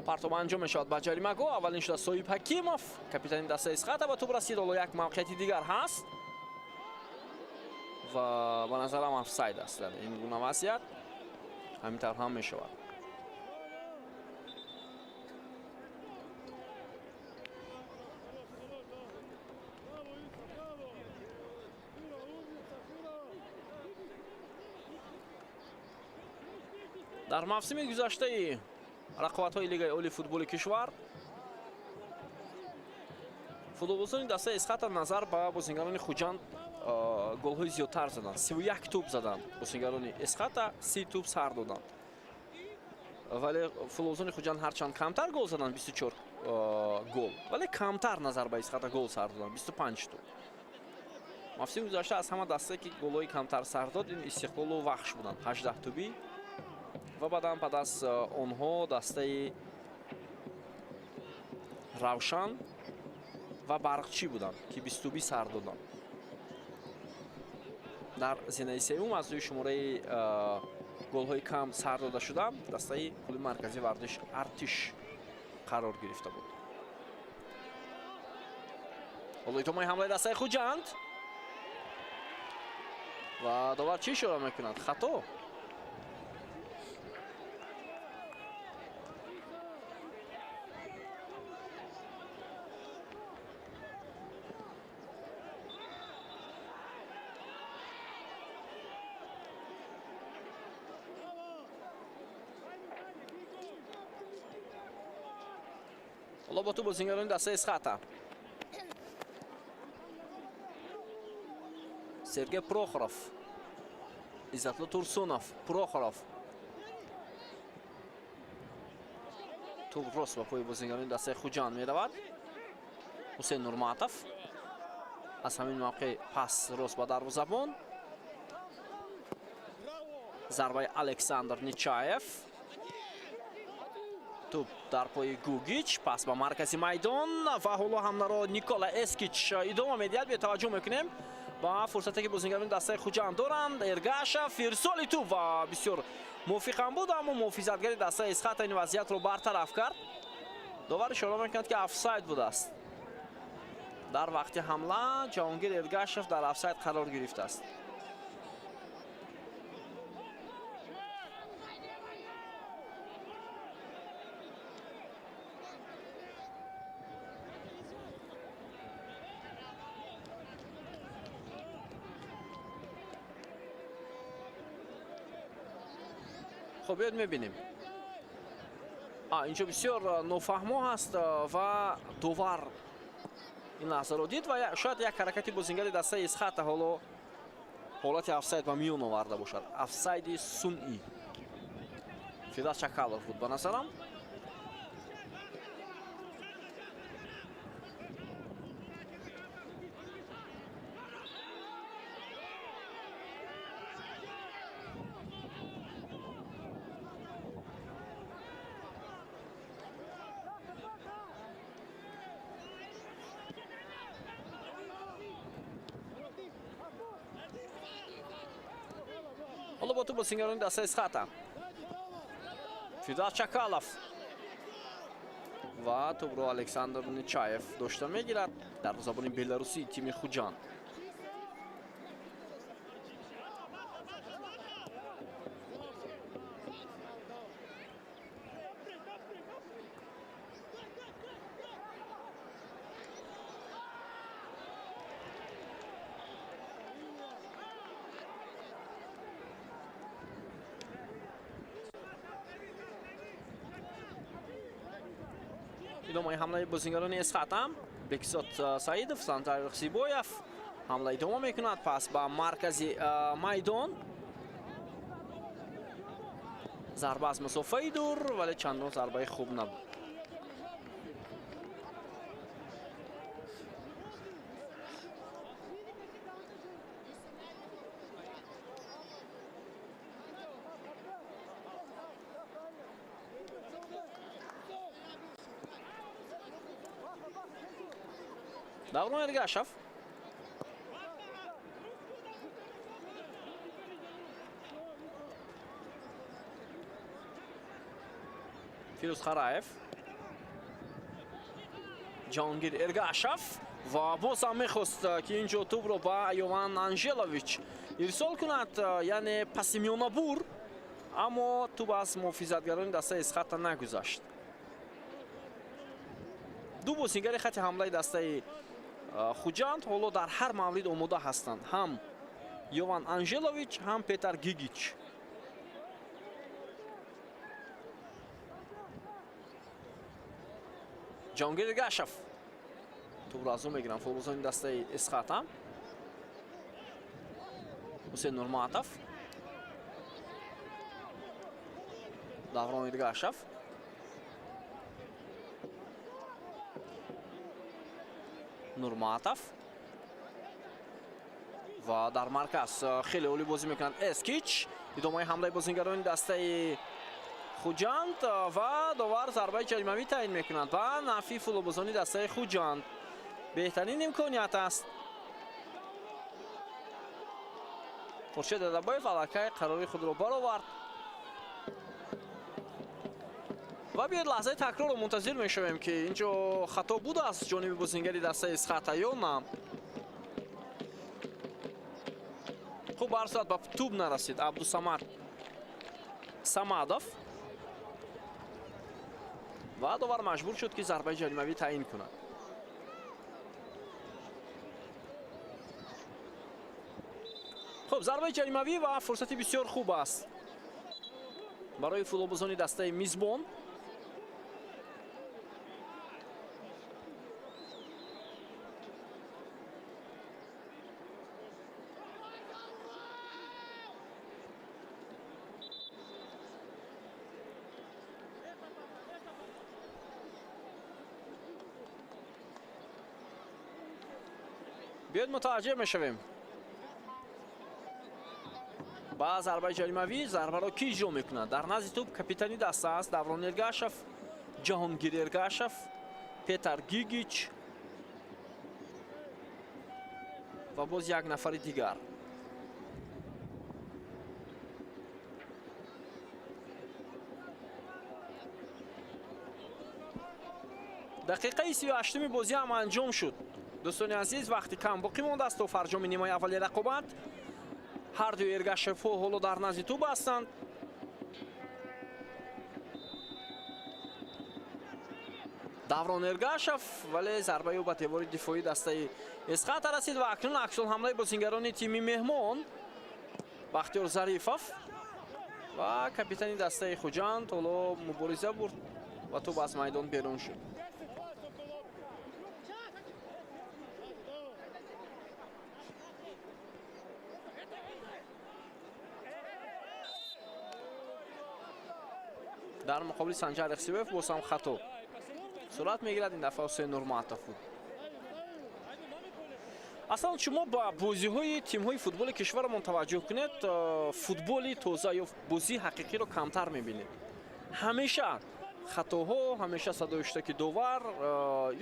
Партоба анҷом мешавад ба ҷаримагоҳ. Аввалин шуда Соҳиб Ҳакимов, капитани дастаи Исхата, ба тӯб расид. Ҳоло як мавқеияти дигар ҳаст ва ба назарам офсайд аст. Дар ин гуна вазъият ҳамин тавр ҳам мешавад. Дар мавсими гузаштаи рақобатҳои Лигаи олии футболи кишвар футболбозони дастаи Исхата назар ба бозингарони Хуҷанд голҳои зиёдтар заданд. 31 тӯб заданд бозингарони Эсхата, 30 тӯб сар доданд, вале футболбозони Хуҷанд ҳарчанд камтар гол заданд, 24 гол, вале камтар назар ба Исхата гол сар доданд, 25 тӯб. Мавсими гузашта аз ҳама дастае, ки голҳои камтар сар дод, ин Истиқлолу Вахш буданд, 18 тӯбӣ, ва баъдан баъд аз онҳо дастаи Равшан ва Барқчӣ буданд, ки 20 тӯбӣ сар доданд. Дар зинаи сеюм аз рӯи шумораи голҳои кам сар дода шуда дастаи Клуби марказии варзиш Артиш қарор гирифта буд. Ҳоло идомаи ҳамлаи дастаи Хуҷанд ва довар чӣ ишора мекунад? Хато. Ҳоло бо ту бозингарони дастаи Эсхата. Сергей Прохоров, Иззатло Турсунов, Прохоров. Туп рост ба пои бозингарони дастаи Хуҷанд меравад. Ҳусейн Нурматов аз ҳамин мавқеъ пас рост ба дарвозабон. Зарбаи Александр Нечаев. Туп дар пои Гугич, пас ба маркази майдон ва ҳоло ҳамларо Никола Эскич идома медиҳад. Биё таваҷҷӯҳ мекунем ба фурсате ки бозингарони дастаи Хуҷанд доранд. Эргашев ирсоли туп ва бисёр мувофиқам буд, аммо муҳофизатгари дастаи Эсхата ин вазъиятро бартараф кард. Довар ишора мекунад, ки офсайд будааст. Дар вақти ҳамла Ҷаҳонгир Эргашев дар офсайд қарор гирифтааст. Хоб, биёед мебинем. Инҷо бисёр нофаҳмо ҳаст ва довар ин лаҳзаро дид ва шояд як ҳаракати бозингари дастаи Эсхата ҳоло ҳолати офсайд ба миён оварда бошад. Офсайди сунъӣ. Фирдавс Чакалов буд ба назарам. Ҳоло бо ту бозингарони дастаи Эсхата. Фирдавс Чакалов ва тупро Александр Нечаев дошта мегирад, дарвозабони беларусии тими Хуҷанд. Идомаи ҳамлаи бозингарони Эсхата. Бекзод Саидов, Сантар Хсибоев ҳамла идома мекунад, пас ба маркази майдон. Зарба аз масофаи дур, вале чандон зарбаи хуб набуд. Даврон Эргашев. Фирӯз Хараев. Ҷаҳонгир Эргашев ва боз ҳам мехост, ки инҷо тӯбро ба Йован Анжелович ирсол кунад, яъне паси миёнабур, аммо тӯб аз муҳофизатгарони дастаи Эсхата нагузашт. Ду бозингари хати ҳамлаи дастаи Хуҷанд ҳоло дар ҳар маврид омода ҳастанд, ҳам Йован Анжелович, ҳам Петар Гигич. Ҷаҳонгир Эргашев тӯбро аз ӯ мегиранд футболбозони дастаи Эсхата. Ҳусейн Нурматов, Даврон Эргашев. Нурматов ва дар марказ хеле олӣ бозӣ мекунанд Эскич. Идомаи ҳамлаи бозингарони дастаи Хуҷанд ва довар зарбаи ҷаримавӣ таъин мекунад ба нафъи футболбозони дастаи Хуҷанд. Беҳтарин имконият аст. Хуршед Адабоев аллакай қарори худро баровард. Ва биёед лаҳзаи такрорро мунтазир мешавем, ки инҷо хато буд аз ҷониби бозингари дастаи Эсхата ё на. Хуб, ба ҳар сурат ба тӯб нарасид Абдусамад Самадов ва довар маҷбур шуд, ки зарбаи ҷаримавӣ таъин кунад. Хуб, зарбаи ҷаримавӣ ва фурсати бисёр хуб аст барои футболбозони дастаи мизбон. Биёед мутаваҷҷеҳ мешавем ба зарбаи ҷаримавӣ. Зарбаро кӣ иҷро мекунад? Дар назди тӯб капитани даста аст Даврон Эргашев, Ҷаҳонгир Эргашев, Петар Гигич ва боз як нафари дигар. Дақиқаи 38-уми бозӣ ҳам анҷом шуд. Дӯстони азиз, вақти кам боқӣ мондааст то фарҷоми нимаи аввали рақобат. Ҳар дуи Эргашевҳо ҳоло дар назди тӯб ҳастанд. Даврон Эргашев, вале зарбаи ӯ ба девори дифоии дастаи Эсхата расид ва акнун аксулҳамлаи бозингарони тими меҳмон Бахтиёр Зарифов ва капитани дастаи Хуҷанд ҳоло мубориза бурд ва тӯб аз майдон берун шуд. Дар муқобили Санҷар Ихсибоев боз ҳам хато сурат мегирад. Ин дафъа Ҳусейн Нурматов буд. Аслан шумо ба бозиҳои тимҳои футболи кишварамон таваҷҷӯҳ кунед, футболи тоза ё бозии ҳақиқиро камтар мебинед. Ҳамеша хатоҳо, ҳамеша садои шутаки довар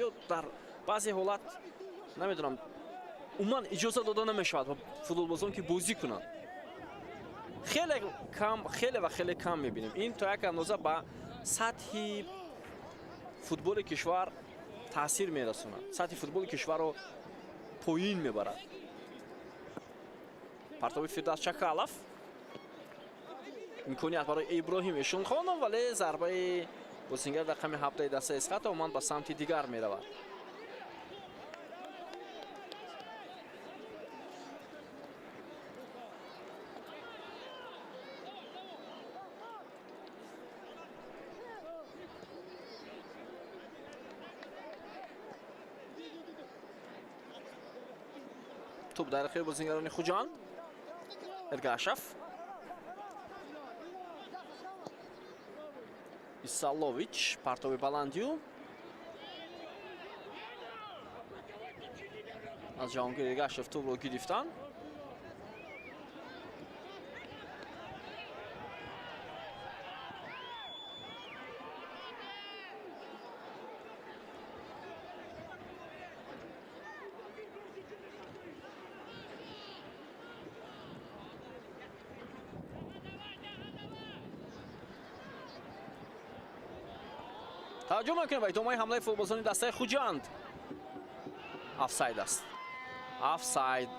ё дар баъзе ҳолат намедонам, умуман иҷоза дода намешавад ба футболбозон, ки бозӣ кунанд. Хеле кам, хеле ва хеле кам мебинем. Ин то як андоза ба сатҳи футболи кишвар таъсир мерасонад, сатҳи футболи кишварро поин мебарад. Партоби Фирдавс Чакалов, имконият барои Иброҳим Эшонхонов, вале зарбаи бозингар рақами 17 дастаи Эсхата умуман ба самти дигар меравад. Тӯб дар ихтиёри бозингарони Хуҷанд. Эргашев, Исалович, партоби баландию аз Ҷаҳонгир Эргашев тӯбро гирифтанд. Таваҷҷӯҳ мекунем ба идомаи ҳамлаи футболбозони дастаи Хуҷанд. Офсайд аст. Офсайд.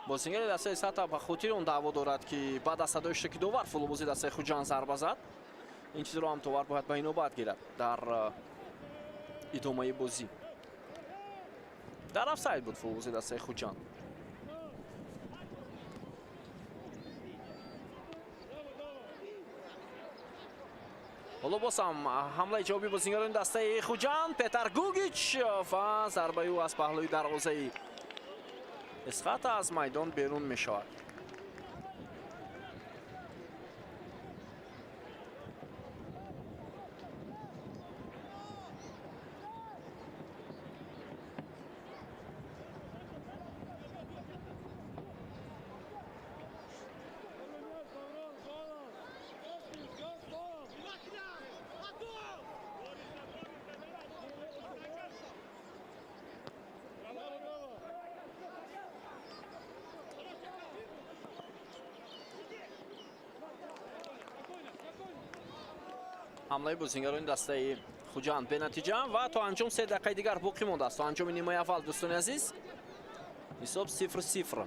Бозингари дастаи Эсхата ба хотири он даъво дорад, ки баъд аз садои штаки довар футболбози дастаи Хуҷанд зарба зад. Ин чизро ҳам довар бояд ба инобат гирад дар идомаи бозӣ. Дар офсайд буд футболбози дастаи Хуҷанд. Ҳоло боз ҳам ҳамлаи ҷавобии бозингарони дастаи Хуҷанд. Петар Гугич ва зарбаи ӯ аз паҳлӯи дарвозаи Эсхата аз майдон берун мешавад. Ҳамлаи бозингарони дастаи Хуҷанд бенатиҷа ва то анҷом 3 дақиқаи дигар боқӣ мондааст. То анҷоми нимаи аввал, дӯстони азиз, ҳисоб 0-0.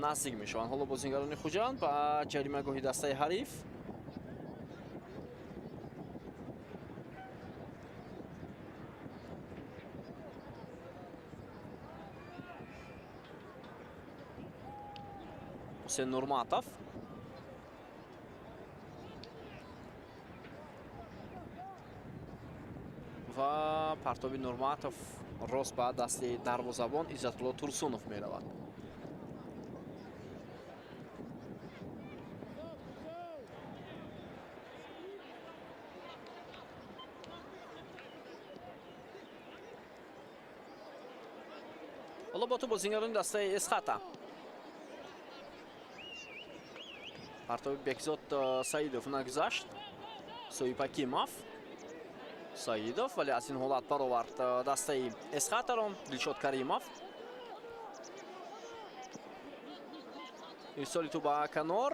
Наздик мешаванд ҳоло бозингарони Хуҷанд ба ҷаримагоҳи дастаи ҳариф. Ҳусен Нурматов. Ва партоби Нурматов рост ба дасти дарвозабон Иззатулло Турсунов меравад. Ҳоло бо ту бозингарони дастаи Эсхата. Партоби Бекзод Саидов нагузашт. Соиб Ҳакимов. Саидов, вале аз ин ҳолат баровард дастаи Эсхатаро Дилшод Каримов. Ирсоли ту ба канор.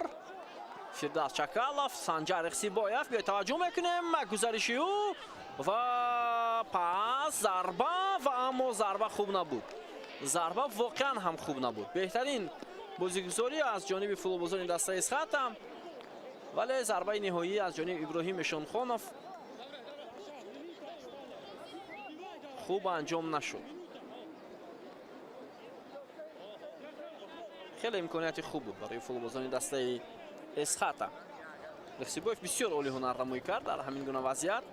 Фирдавс Чакалов, Санҷар Ихсибоев. Биёед таваҷҷӯҳ мекунем гузариши ӯ ва пас зарба, ва аммо зарба хуб набуд. Зарба воқеан ҳам хуб набуд. Беҳтарин бозигузорӣ аз ҷониби футболбозони дастаи Эсхата, вале зарбаи ниҳоӣ аз ҷониби Иброҳим Эшонхонов хуб анҷом нашуд. Хеле имконияти хуб буд барои футболбозони дастаи Эсхата. Лехсибоев бисёр олӣ ҳунарнамоӣ кард дар ҳамин гуна вазъият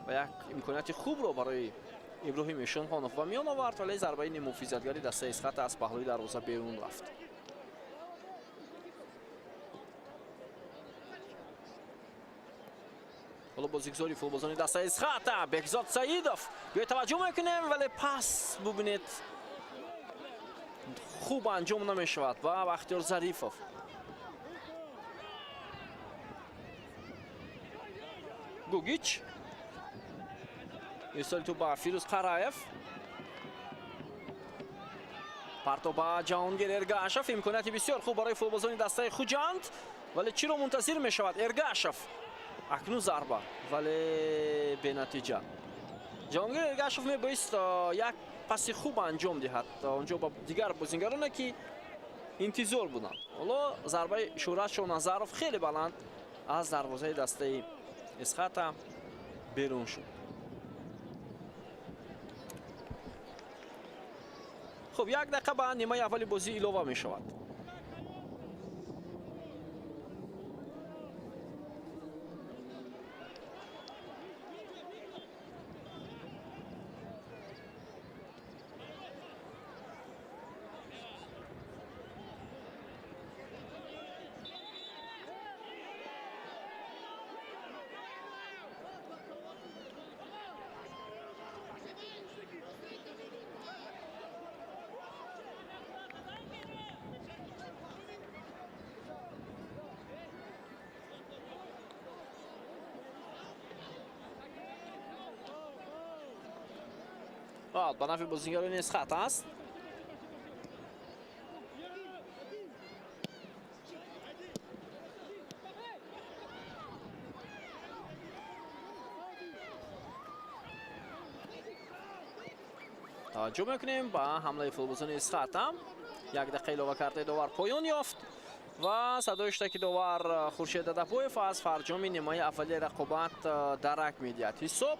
ва як имконияти хубро барои Иброҳим Эшонхонов ба миён овард, вале зарбаи муҳофизатгари дастаи Эсхата аз паҳлӯи дарвоза берун рафт. Ҳоло бозигузори футболбозони дастаи Эсхата Бекзод Саидов. Биёед таваҷҷӯҳ мекунем, вале пас бубинед хуб анҷом намешавад ва Бахтиёр Зарифов. Гугич. Ирсоли ту ба Фирӯз Қараев. Парто ба Ҷаҳонгир Эргашев. Имконияти бисёр хуб барои футболбозони дастаи Хуҷанд, вале чиро мунтазир мешавад Эргашев? Акнун зарба, вале бенатиҷа. Ҷаҳонгир Эргашев мебоист як паси хуб анҷом диҳад онҷо ба дигар бозингароне ки интизор буданд. Ҳоло зарбаи Шӯҳрат Шоҳназаров хеле баланд аз дарвозаи дастаи Эсхата берун шуд. Хуб, як дақиқа ба нимаи аввали бозӣ илова мешавад. Ба нафъи бозингарони Эсхата аст. Таваҷҷӯҳ мекунем ба ҳамлаи футболбозони Эсхата. Як дақиқа илова кардаи довар поён ёфт ва садои штаки довар Хуршед Адабоев аз фарҷоми нимаи аввали рақобат дарак медиҳад. Ҳисоб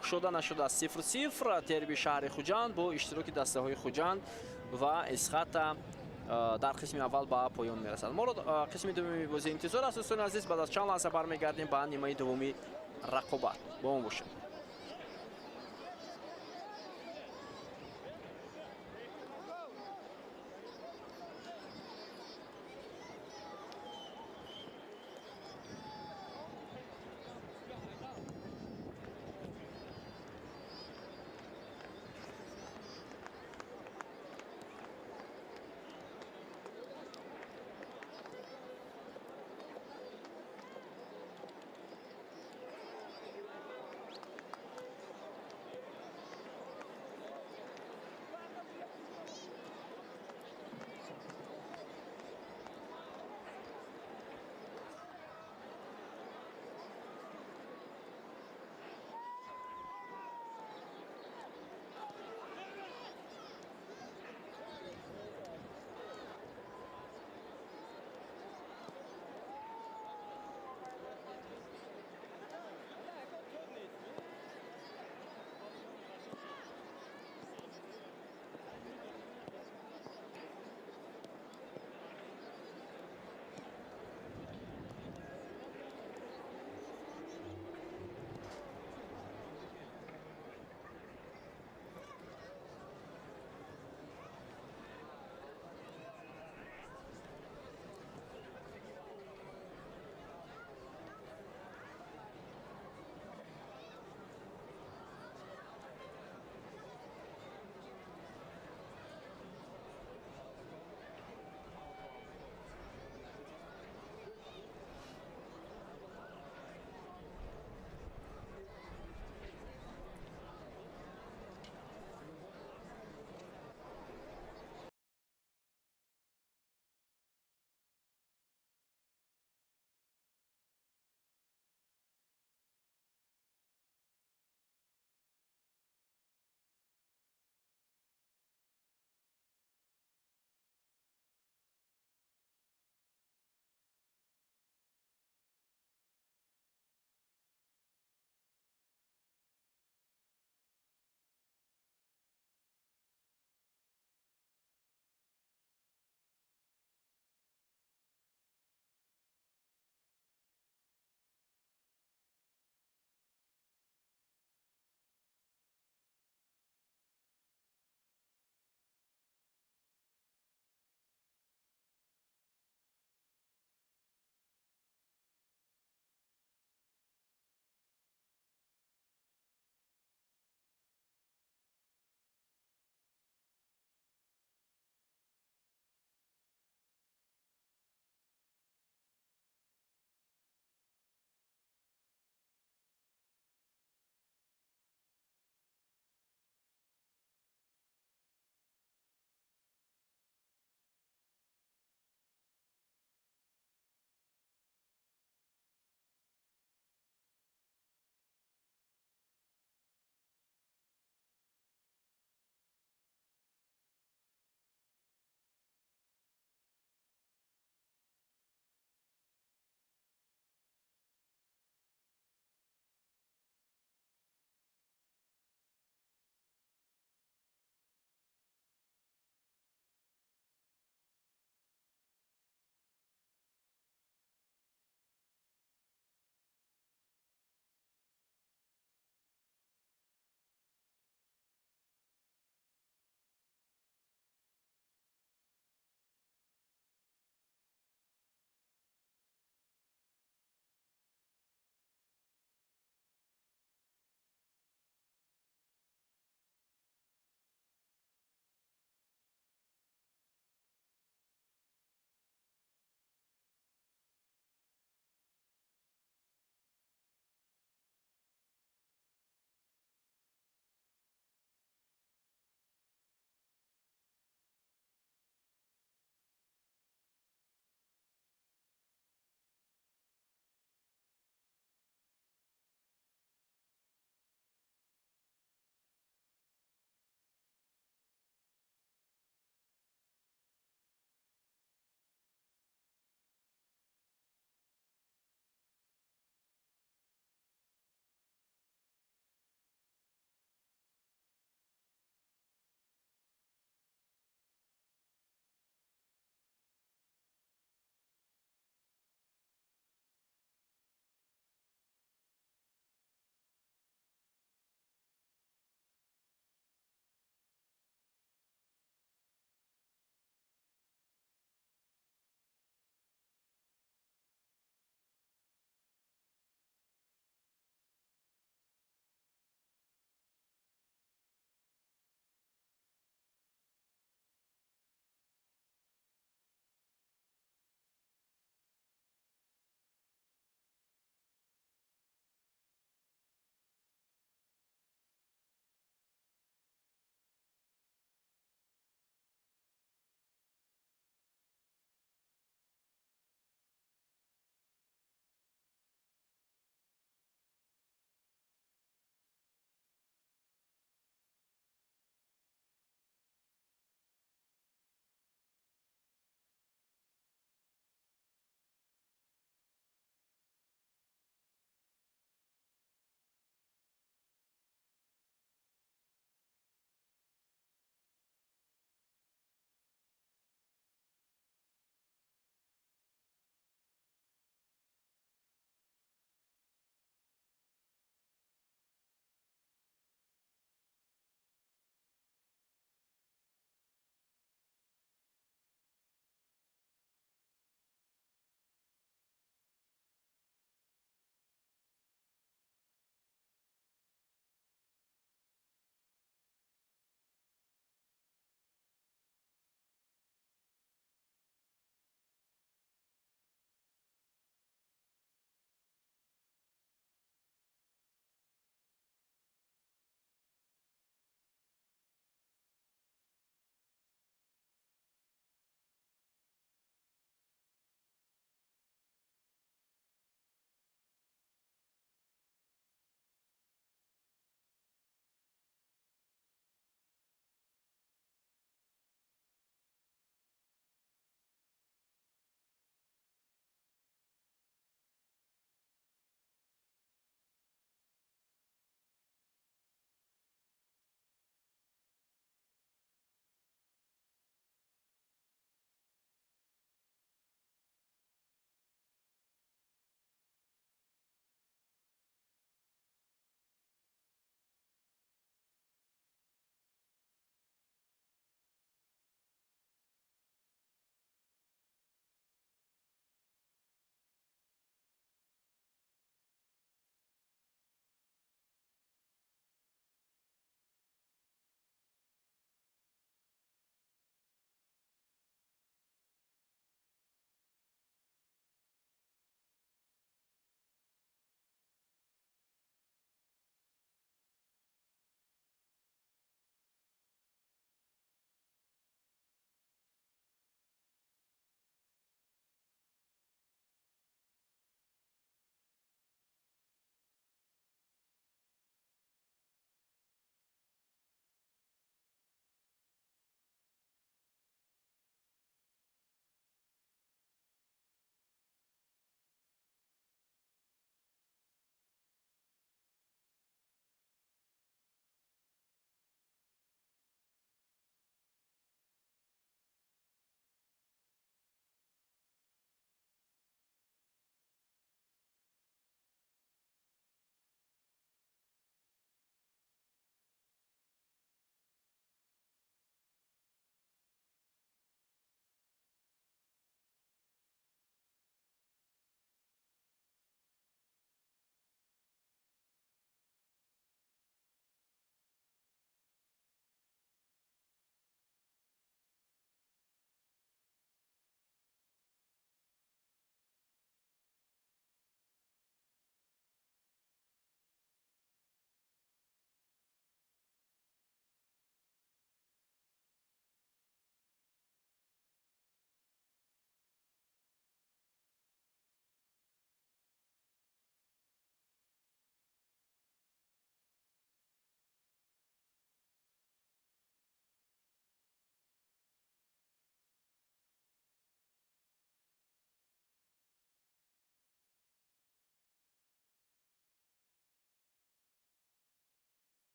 кушода нашудааст 0-0. Дерби шаҳри Хуҷанд бо иштироки дастаҳои Хуҷанд ва Эсхата дар қисми аввал ба поён мерасад. Моро қисми дуввуми бозӣ интизор аст, дӯстони азиз. Баъд аз чанд лаҳза бармегардем ба нимаи дуввуми рақобат. Бо мо бошед.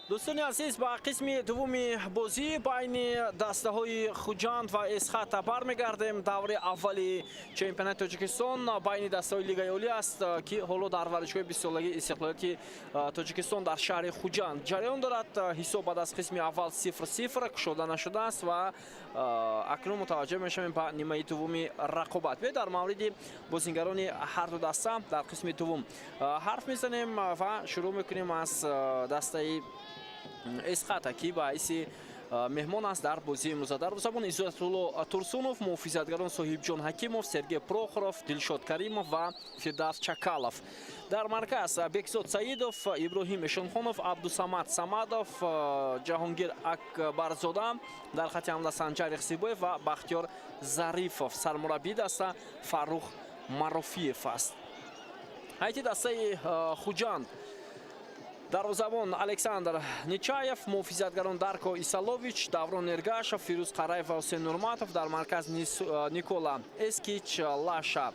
Дӯстони азиз, ба қисми дуввуми бозӣ байни дастаҳои Хуҷанд ва Эсхата бармегардем. Даври аввали чемпионати Тоҷикистон байни дастаҳои Лигаи Олӣ аст, ки ҳоло дар варзишгоҳи бистсолагии истиқлолияти Тоҷикистон дар шаҳри Хуҷанд ҷараён дорад. Ҳисоб баъд аз қисми аввал 0-0 кушода нашудааст ва акнун мутаваҷҷеҳ мешавем ба нимаи дуввуми рақобат. Биёед, дар мавриди бозингарони ҳарду даста дар қисми дуввум ҳарф мезанем ва шурӯъ мекунем аз дастаи Эсхата, ки ба ҳайси меҳмон аст дар бозии имрӯза. Дарвозабон Иззатулло Турсунов, муҳофизатгарон Соҳибҷон Ҳакимов, Сергей Прохоров, Дилшод Каримов ва Фирдавс Чакалов. Дар марказ Бекзод Саидов, Иброҳим Эшонхонов, Абдусамад Самадов, Ҷаҳонгир Акбарзода, дар хати ҳамла Санҷар Ихсибоев ва Бахтиёр Зарифов. Сармураббии даста Фаррух Марофиев аст. Ҳайати дастаи Хуҷанд: дарвозабон Александр Нечаев, муҳофизатгарон Дарко Исалович, Даврон Эргашев, Фирӯз Қараев ва Ҳусейн Нурматов, дар марказ Никола Эскич, Лаша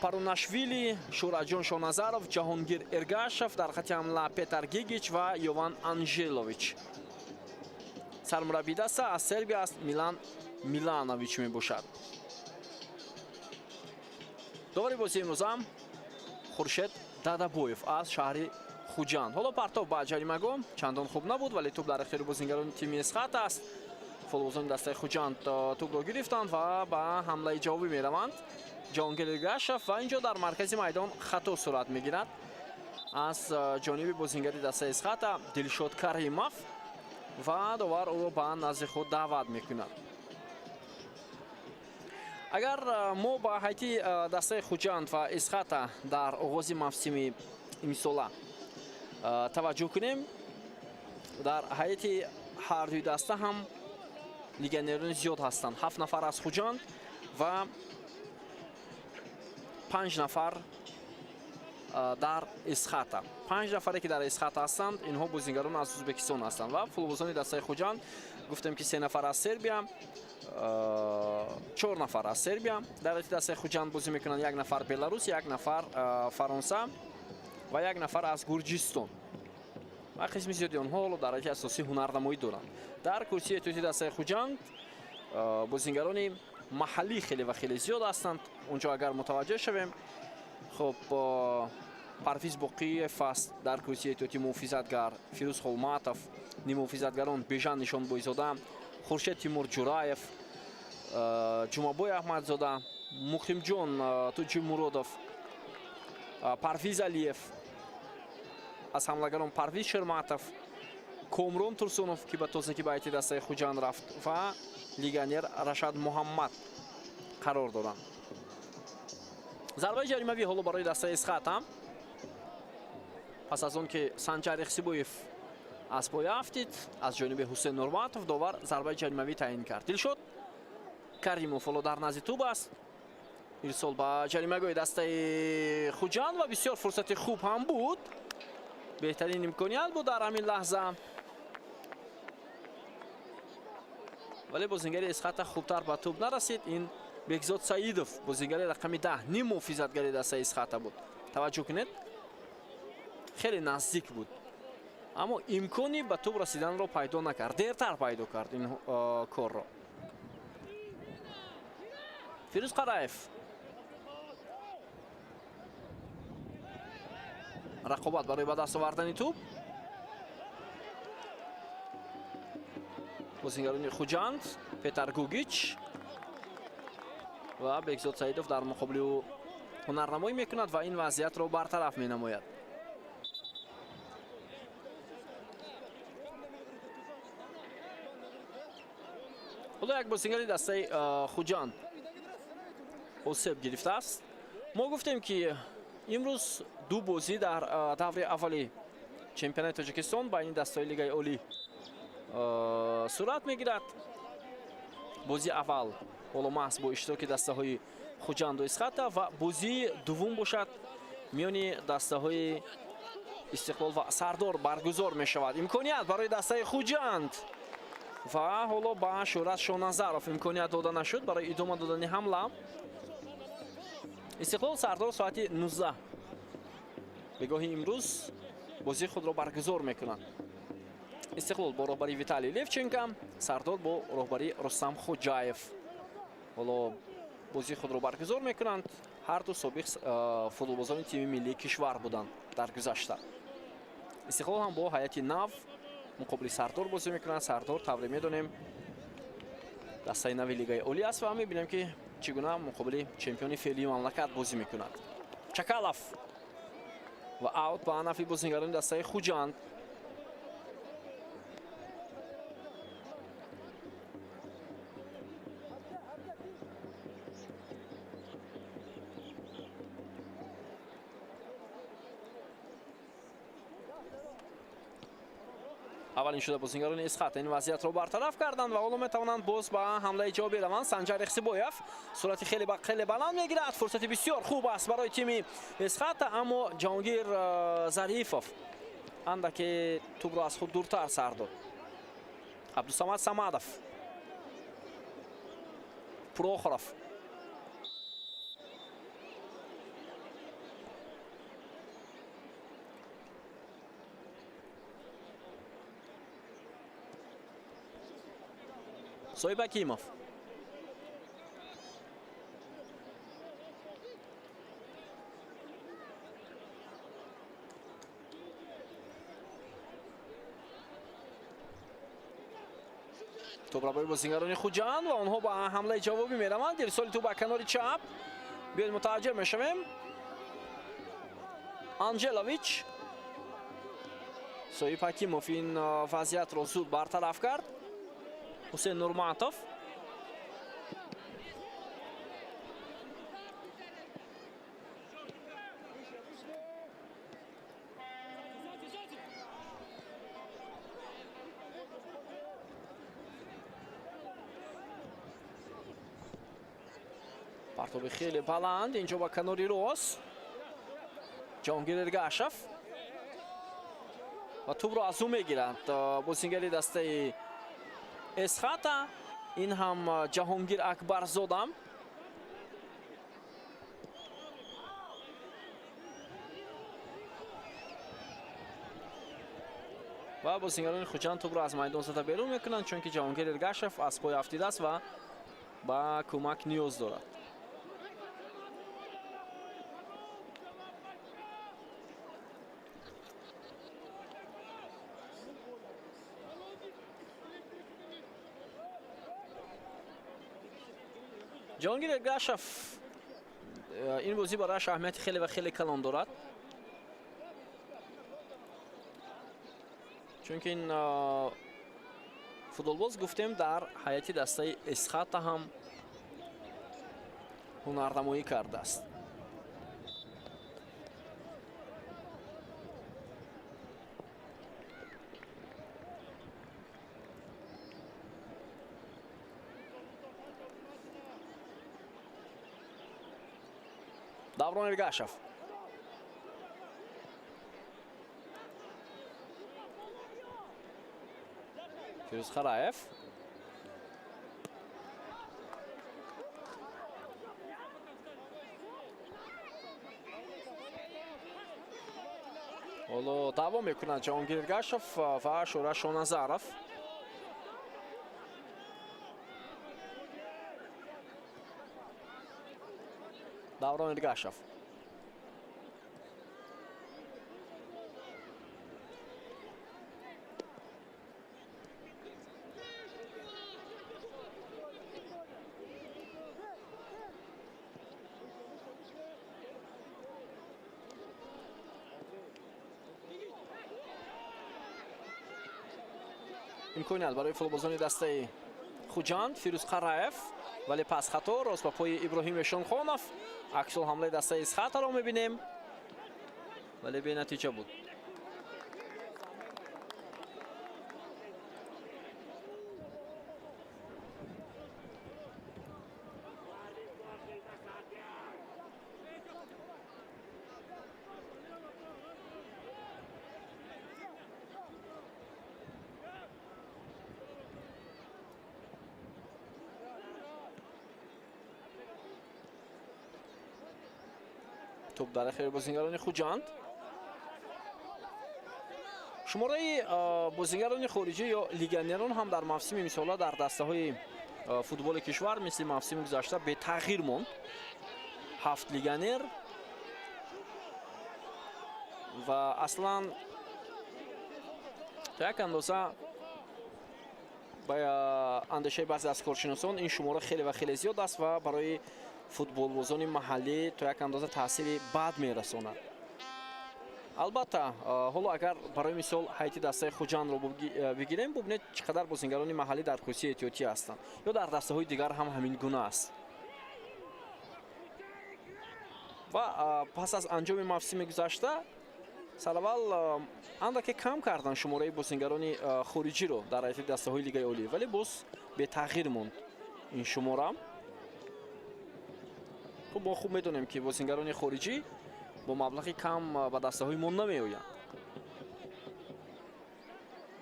Парунашвили, Шураҷон Шоназаров, Ҷаҳонгир Эргашев, дар хати ҳамла Петар Гигич ва Йован Анжелович. Сармураббии даста аз Сербия аст, Милан Миланович мебошад. Довари бозии имрӯза Хуршед Дадабоев аз шаҳри Хуҷанд. Ҳоло партов ба ҷаримагоҳ чандон хуб набуд, вале тӯб дар ихтиёри бозингарони тими Эсхата аст. Футболбозони дастаи Хуҷанд тӯбро гирифтанд ва ба ҳамлаи ҷавобӣ мераванд. Ҷаҳонгир Эргашев, ва инҷо дар маркази майдон хато сурат мегирад аз ҷониби бозингари дастаи Эсхата Дилшод Каримов ва довар ӯро ба назди худ даъват мекунад. Агар мо ба ҳайати дастаи Хуҷанд ва Эсхата дар оғози мавсими имсола таваҷҷӯҳ кунем, дар ҳайати ҳардуи даста ҳам легионерони зиёд ҳастанд: ҳафт нафар аз Хуҷанд ва панҷ нафар дар Эсхата. Панҷ нафаре, ки дар Эсхата ҳастанд, инҳо бозингарон аз Ӯзбекистон ҳастанд ва футболбозони дастаи Хуҷанд, гуфтем, ки се нафар аз Сербия, чор нафар аз Сербия дар ҳайати дастаи Хуҷанд бозӣ мекунанд, як нафар Беларус, як нафар Фаронса ва як нафар аз Гурҷистон, ва қисми зиёди онҳо ҳоло дар ҳайати асосӣ ҳунарнамоӣ доранд. Дар курсии эҳтиётии дастаи Хуҷанд бозингарони маҳаллӣ хеле ва хеле зиёд ҳастанд. Онҷо агар мутаваҷҷеҳ шавем, хуб, Парвиз Боқиев аст дар курсии эҳтиётӣ, муҳофизатгар Фирӯз Холматов, ниммуҳофизатгарон Бежан Нишонбойзода, Хуршед Тимур Ҷураев, Ҷумабой Аҳмадзода, Муқимҷон Тоҷимуродов, Парвиз Алиев, аз ҳамлагарон Парвиз Шерматов, Комрон Турсунов, ки ба тозагӣ ба ҳайати дастаи Хуҷанд рафт, ва легионер Рашад Муҳаммад қарор доранд. Зарбаи ҷаримавӣ ҳоло барои дастаи Эсхата. Пас аз он ки Санҷар Ихсибоев аз поя афтид, аз ҷониби Ҳусейн Нурматов довар зарбаи ҷаримавӣ таъин кард. Дилшод Каримов ҳоло дар назди тӯб аст. Ирсол ба ҷаримагоҳи дастаи Хуҷанд ва бисёр фурсати хуб ҳам буд, беҳтарин имконият буд дар ҳамин лаҳза, вале бозингари Эсхата хубтар ба тӯб нарасид. Ин Бекзод Саидов, бозингари рақами 10, ним муҳофизатгари дастаи Эсхата буд. Таваҷҷӯҳ кунед, хеле наздик буд, аммо имкони ба тӯб расиданро пайдо накард, дертар пайдо кард ин корро. Фирӯз Қараев, рақобат барои ба даст овардани тӯб, бозингарони Хуҷанд Петар Гугич ва Бекзод Саидов дар муқобили ӯ ҳунарнамоӣ мекунад ва ин вазъиятро бартараф менамояд. Ҳоло як бозингари дастаи Хуҷанд осеб гирифтааст. Мо гуфтем, ки имрӯз ду бозӣ дар даври аввали чемпионати Тоҷикистон байни дастаҳои Лигаи Олӣ сурат мегирад. Бозии аввал ҳоло маҳз бо иштироки дастаҳои Хуҷанду Исхата ва бозии дуввум бошад, миёни дастаҳои Истиқлол ва Сардор баргузор мешавад. Имконият барои дастаи Хуҷанд ва ҳоло ба Шӯҳрат Шоназаров имконият дода нашуд барои идома додани ҳамла. Истиқлол Сардор соати 19 бегоҳи имрӯз бозии худро баргузор мекунанд. Истиқлол бо роҳбарии Виталий Левченко, Сардор бо роҳбарии Рустам Хоҷаев. Ҳоло бозии худро баргузор мекунанд. Ҳар ду собиқ футболбозони тими миллии кишвар буданд дар гузашта. Истиқлол ҳам бо ҳайати нав муқобили Сардор бозӣ мекунанд. Сардор, тавре медонем, дастаи нави Лигаи Олӣ аст ва мебинем, ки чӣ гуна муқобили чемпиони феълии мамлакат бозӣ мекунад. Чакалов ва аут ба нафи бозигарони дастаи Хуҷанд. Аввалин шуда бозигарони Исхата ин вазъиятро бартараф карданд ва ҳоло метавонанд боз ба ҳамлаи ҷавобӣ раванд. Санҷар Ихсибоев сурати хеле баланд мегирад. Фурсати бисёр хуб аст барои тими Исхата, аммо Ҷаҳонгир Зарифов андаке тӯбро аз худ дуртар сар дод. Абдусамад Самадов, Прохоров, Соҳиб Ҳакимов. Тӯб барои бозигарони Хуҷанд ва онҳо ба ҳамлаи ҷавобӣ мераванд. Ирсоли тӯб ба канори чап. Биёед мутаваҷҷеҳ мешавем. Анҷелович. Соҳиб Ҳакимов ин вазъиятро зуд бартараф кард. Ҳусейн Нурматов. Партоби хеле баланд инҷо ба канори рост. Ҷаҳонгир Эргашев ва тӯбро аз ӯ мегиранд бозингари дастаи Эсхата. Ин ҳам Ҷаҳонгир Акбарзодам. Ва бозингарони Хуҷанд тӯбро аз майдон зада берун мекунанд, чунки Ҷаҳонгир Эргашев аз пой афтидааст ва ба кӯмак ниёз дорад. Ҷаҳонгир Эргашев ин бозӣ барояш аҳамияти хеле ва хеле калон дорад, чунки ин футболбоз, гуфтем, дар ҳайати дастаи Эсхата ҳам ҳунарнамоӣ кардааст. Даврон Эргашев. Фирӯз Хараев. Ҳоло даъво мекунад Ҷаҳонгир Эргашев ва Шӯра Шоназаров. Даврон Эргашев. Имконият барои футболбозони дастаи Хуҷанд. Фирӯз Қараев, вале пас хато рост ба пои Иброҳим Эшонхонов. Аксул ҳамлаи дастаи Исхатаро мебинем, вале бенатиҷа буд. Тӯб дар охири бозингарони Хуҷанд. Шумораи бозингарони хориҷӣ ё легионерон ҳам дар мавсими имсола дар дастаҳои футболи кишвар мисли мавсими гузашта бетағйир монд. 7 легионер ва аслан то як андоза ба андешаи баъзе аз коршиносон ин шумора хеле ва хеле зиёд аст ва барои футболбозони маҳаллӣ то як андоза таъсири бад мерасонад. Албатта, ҳоло агар барои мисол ҳайати дастаи Хуҷандро бигирем, бубинед чӣ қадар бозингарони маҳаллӣ дар курсии эҳтиётӣ ҳастанд ё дар дастаҳои дигар ҳам ҳамин гуна аст. Ва пас аз анҷоми мавсими гузашта сараввал андаке кам карданд шумораи бозингарони хориҷиро дар ҳайати дастаҳои Лигаи Олӣ, вале боз бетағйир монд ин шумора. Хуб, мо хуб медонем, ки бозингарони хориҷӣ бо маблағи кам ба дастаҳои мо намеоянд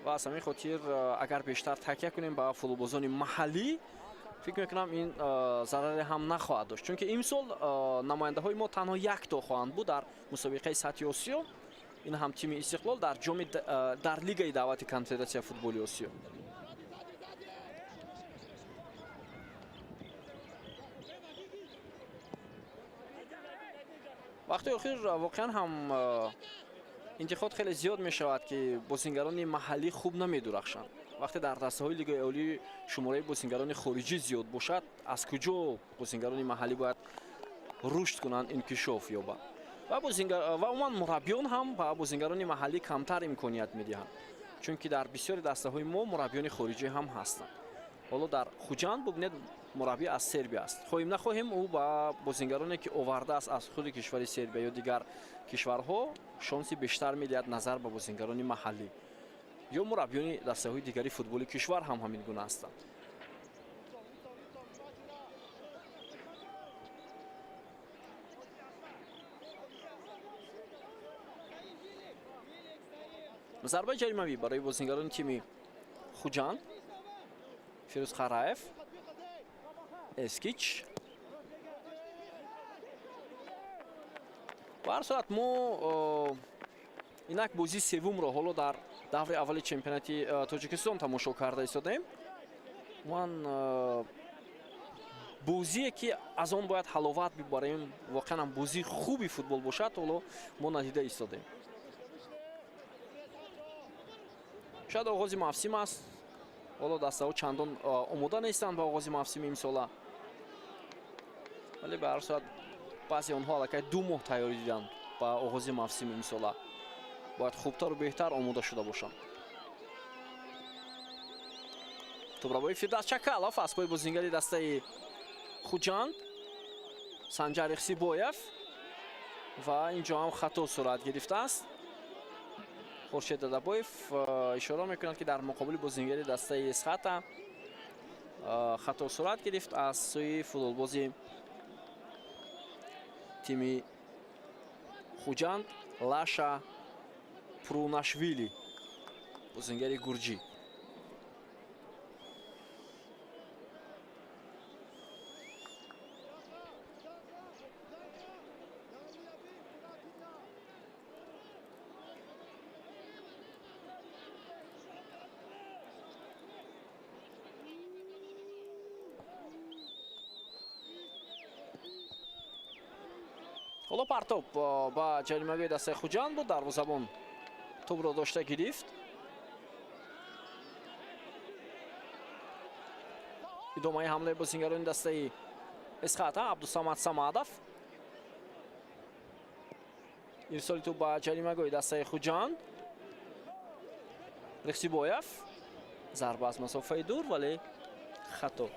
ва аз ҳамин хотир агар бештар такя кунем ба футболбозони маҳаллӣ, фикр мекунам ин зараре ҳам нахоҳад дошт, чунки имсол намояндаҳои мо танҳо якто хоҳанд буд дар мусобиқаи сатҳи Осиё. Ин ҳам тими Истиқлол дар ҷоми дар Лигаи даъвати Конфедератсияи футболи Осиё. Вақти охир воқеан ҳам интиқод хеле зиёд мешавад, ки бозингарони маҳаллӣ хуб намедурахшанд. Вақте дар дастаҳои Лигаи Олӣ шумораи бозингарони хориҷӣ зиёд бошад, аз куҷо бозингарони маҳаллӣ бояд рушд кунанд, инкишоф ёбанд? Ва умуман мураббиён ҳам ба бозингарони маҳаллӣ камтар имконият медиҳанд, чунки дар бисёри дастаҳои мо мураббиёни хориҷӣ ҳам ҳастанд. Ҳоло дар Хуҷанд бубинед, мураббӣ аз Сербия аст. Хоҳем нахоҳем, ӯ ба бозингароне, ки овардааст аз худи кишвари Сербия ё дигар кишварҳо, шонси бештар медиҳад назар ба бозингарони маҳаллӣ. Ё мураббиёни дастаҳои дигари футболи кишвар ҳам ҳамин гуна ҳастанд. Зарбаи ҷаримавӣ барои бозингарони тими Хуҷанд. Фирӯз Қараев, Эскич. Ба ҳар сурат мо инак бозии севумро ҳоло дар даври аввали чемпионати Тоҷикистон тамошо карда истодаем. Ман бозие, ки аз он бояд ҳаловат бибарем, воқеан ҳам бозии хуби футбол бошад, ҳоло мо надида истодаем. Шояд оғози мавсим аст, ҳоло дастаҳо чандон омода нестанд ба оғози мавсими имсола, вале ба ҳар сурат баъзе онҳо аллакай 2 моҳ тайёрӣ диданд ба оғози мавсими имсола, бояд хубтару беҳтар омода шуда бошанд. Тӯбрабои Фирдавс Чакалов аз пои бозингари дастаи Хуҷанд Санҷар Ихсибоев ва инҷо ҳам хато сурат гирифтааст. Хуршед Дадабоев ишора мекунад, ки дар муқобили бозингари дастаи Эсхата хато сурат гирифт аз сӯи футболбози тими Хуҷанд Лаша Прунашвили, бозингари гурҷӣ. Ҳоло партоб ба ҷаримагоҳи дастаи Хуҷанд буд. Дарвозабон тӯбро дошта гирифт. Идомаи ҳамлаи бозингарони дастаи Эсхата Абдусамад Самадов. Ирсоли тӯб ба ҷаримагоҳи дастаи Хуҷанд. Рехсибоев зарба аз масофаи дур, вале хато.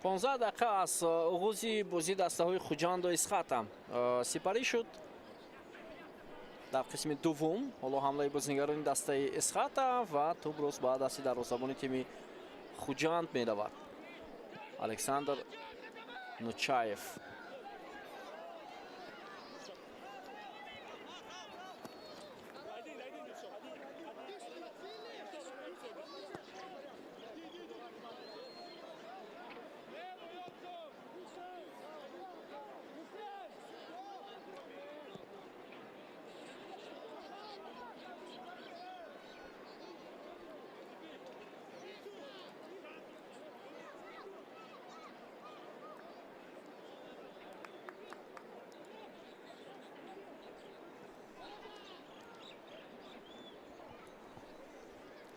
15 дақиқа аз оғози бозии дастаҳои Хуҷанду Исхата сипарӣ шуд. Дар қисми дуввум ҳоло ҳамлаи бозигарони дастаи Исхата ва тӯб рост ба дасти дарвозабони тими Хуҷанд меравад. Александр Нучаев.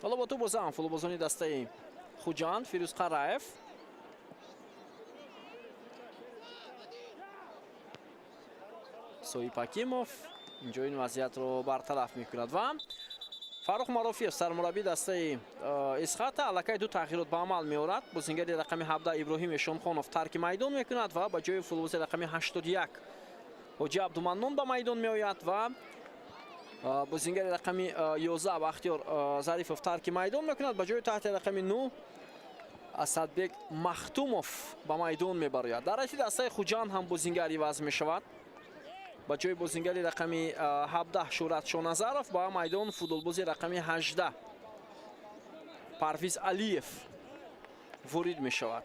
Ҳоло бо тӯб бозам футболбозони дастаи Хуҷанд. Фирӯз Қараев, Соиб Ҳакимов инҷо ин вазъиятро бартараф мекунад ва Фаррух Марофиев, сармураббии дастаи Исхата, аллакай ду тағйирот ба амал меорад. Бозингари рақами 17 Иброҳим Эшонхонов тарки майдон мекунад ва ба ҷои футболбози рақами 81 Ҳоҷи Абдуманнон ба майдон меояд ва бозингари рақами 11 Бахтиёр Зарифов тарки майдон мекунад, ба ҷои таҳти рақами 9 Асадбек Махтумов ба майдон мебарояд. Дар ҳайати дастаи Хуҷанд ҳам бозингар иваз мешавад. Ба ҷои бозингари рақами 17 Шӯҳрат Шоназаров ба майдон футболбози рақами 18 Парвиз Алиев ворид мешавад.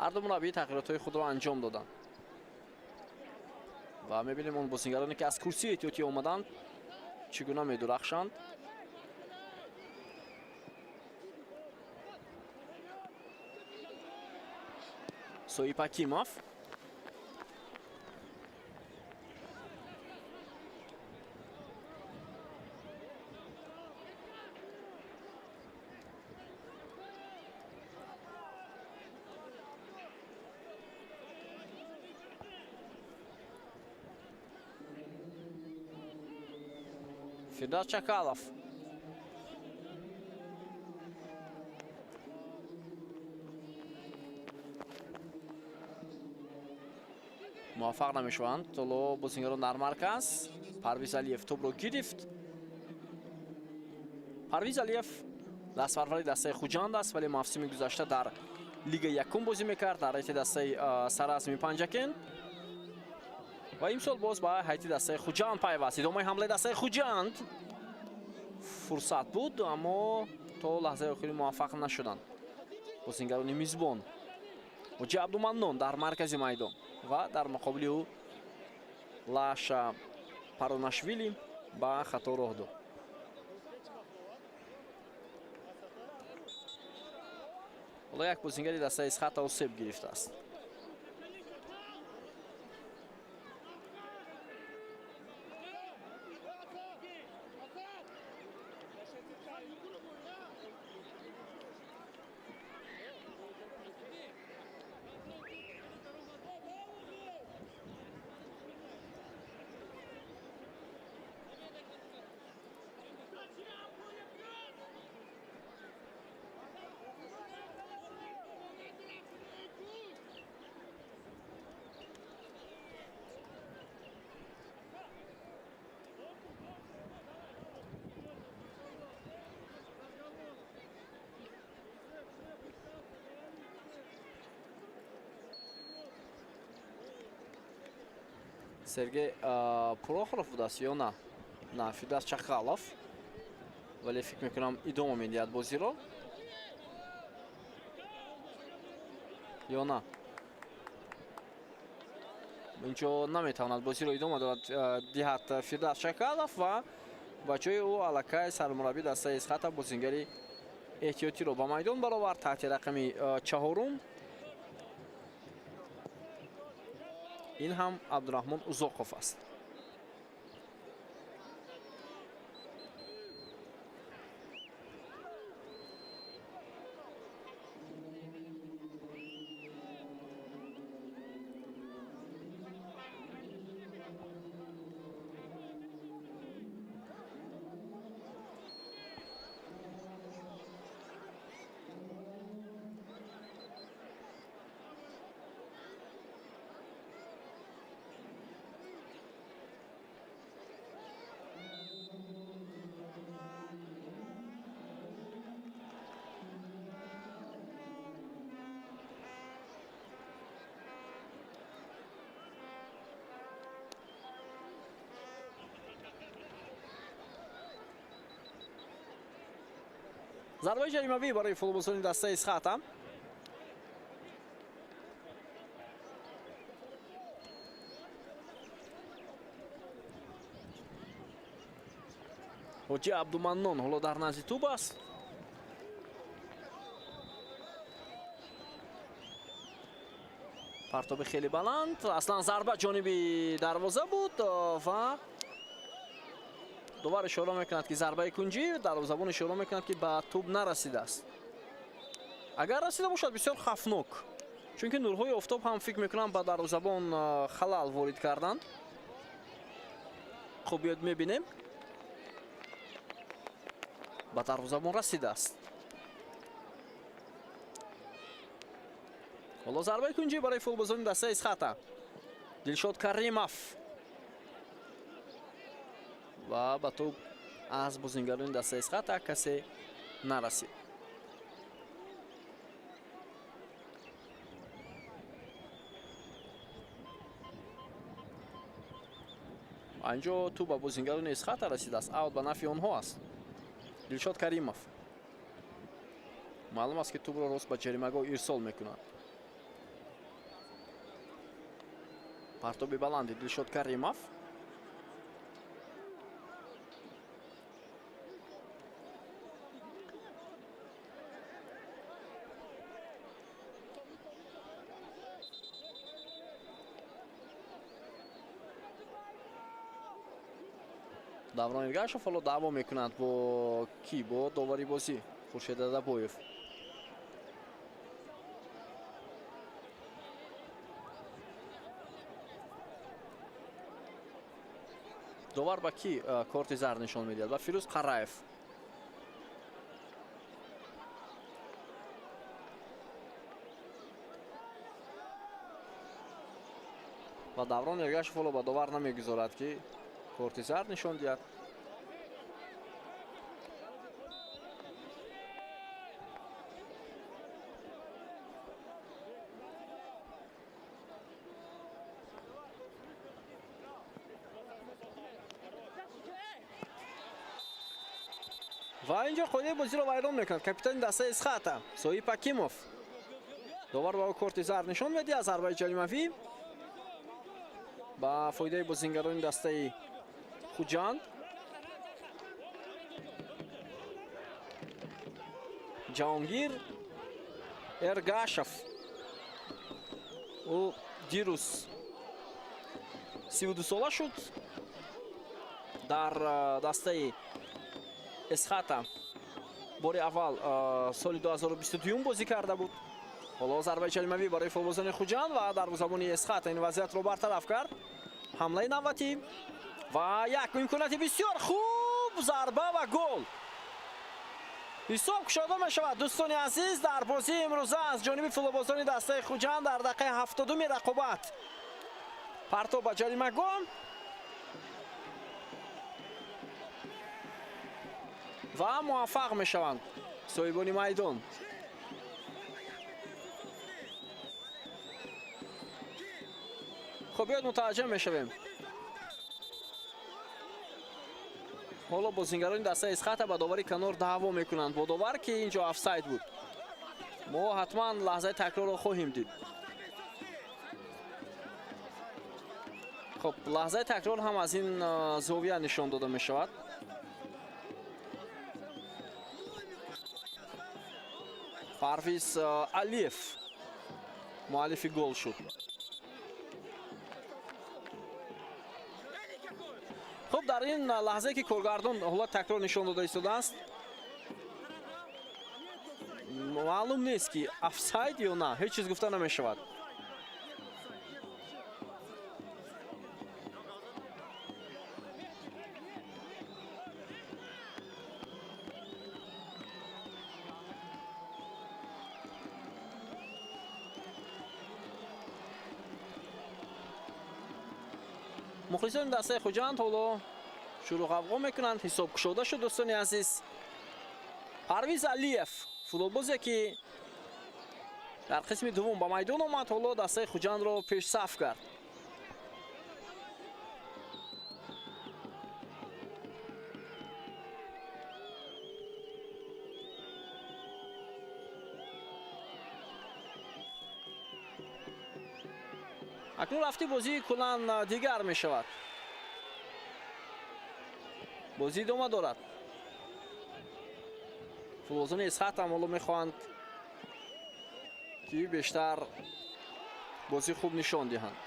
Ҳар ду мураббӣ тағйиротҳои худро анҷом доданд ва мебинем он бозингароне ки аз курсии эҳтиётӣ омаданд чӣ гуна медурахшанд. Соиб Ҳакимов, Фирдавс Чакалов, муваффақ намешаванд. Ҳоло бозингарон дар марказ. Парвиз Алиев тӯбро гирифт. Парвиз Алиев дастпарвари дастаи Хуҷанд аст, вале мавсими гузашта дар лига якум бозӣ мекард дар ҳайати дастаи Саразми Панҷакент ва имсол боз ба ҳайати дастаи Хуҷанд пайваст. Идомаи ҳамлаи дастаи Хуҷанд, фурсат буд, аммо то лаҳзаи охири муваффақ нашуданд бозингарони мизбон. Ҳоҷи Абдуманнон дар маркази майдон ва дар муқобили ӯ Лаша Паронашвили ба хато роҳ дод. Ҳоло як бозингари дастаи Исхата осеб гирифтааст. Сергей Прохоров будааст ё на? На, Фирдавс Чақалов. Вале фикр мекунам идома медиҳад бозиро. Ё на? Инҷо наметавонад бозиро идома диҳад Фирдавс Чақалов ва ба ҷои ӯ аллакай сармураббии дастаи Исхата бозингари эҳтиётиро ба майдон баровард таҳти рақами 4. Ин ҳам Абдураҳмон Узоқов аст. Зарбаи ҷаримавӣ барои футболбозони дастаи Эсхата. Ҳоҷи Абдуманнон ҳоло дар назди тӯб аст. Партоби хеле баланд, аслан зарба ҷониби дарвоза буд ва довар ишора мекунад, ки зарбаи кунҷӣ, дарвозабон ишора мекунад, ки ба тӯб нарасидааст. Агар расида бошад, бисёр хавфнок, чунки нурҳои офтоб ҳам фикр мекунам ба дарвозабон халал ворид карданд. Хуб, биёд мебинем, ба дарвозабон расидааст. Ҳоло зарбаи кунҷӣ барои футболбозони дастаи Эсхата. Дилшод Каримов ва ба тӯб аз бозингарони дастаи Эсхата касе нарасид. Анҷо тӯб ба бозингарони Эсхата расидааст, аут ба нафъи онҳо аст. Дилшод Каримов маълум аст, ки тӯбро рост ба ҷаримагоҳ ирсол мекунад. Партоби баланди Дилшод Каримов. Даврон Иргашев ҳоло даъво мекунад бо ки? Бо довари бозӣ Хуршед Адабоев. Довар ба ки корти зард нишон медиҳад? Ба Фирӯз Қараев. Ва Даврон Эргашев ҳоло ба довар намегузорад, ки корти зард нишон диҳад. Ва инҷо қоидаи бозиро вайрон мекунад капитани дастаи Эсхата Соҳиб Ҳакимов. Довар ба ӯ корти зард нишон медиҳад. Зарбаи ҷаримавӣ ба фоидаи бозингарони дастаи Хуҷанд. Ҷаҳонгир Эргашев, ӯ дирӯз 32 сола шуд, дар дастаи Эсхата бори аввал соли 2022 бозӣ карда буд. Ҳоло зарбаи ҷаримавӣ барои футболбозони Хуҷанд ва дарвозабони Эсхата ин вазъиятро бартараф кард. Ҳамлаи навбатӣ ва як имконияти бисёр хуб, зарба ва гол. Ҳисоб кушода мешавад, дӯстони азиз, дар бозии имрӯза аз ҷониби футболбозони дастаи Хуҷанд дар дақиқаи 70-уми рақобат. Партоб ба ҷаримагоҳ ва муваффақ мешаванд соҳибони майдон. Хуб, биёд мутаваҷҷеҳ мешавем. Ҳоло бозингарони дастаи Эсхата ба довари канор даъво мекунанд бо довар, ки ин ҷо офсайд буд. Мо ҳатман лаҳзаи такрорро хоҳем дид. Хуб, лаҳзаи такрор ҳам аз ин зовия нишон дода мешавад. Парвиз Алиев муаллифи гол шуд. Хуб, дар ин лаҳзае ки коргардон ҳолат такрор нишон дода истодааст, маълум нест, ки офсайд ё на, ҳеҷ чиз гуфта намешавад. Мухлисони дастаи Хуҷанд ҳоло шурӯъ ғавғо мекунанд. Ҳисоб кушода шуд, дӯстони азиз. Парвиз Алиев, футболбозе, ки дар қисми дуввум ба майдон омад, ҳоло дастаи Хуҷандро пешсаф кард. Акнун рафти бозӣ куллан дигар мешавад. Бозӣ идома дорад. Футболбозони Эсхат ҳам ҳоло мехоҳанд ки бештар бозӣ хуб нишон диҳанд.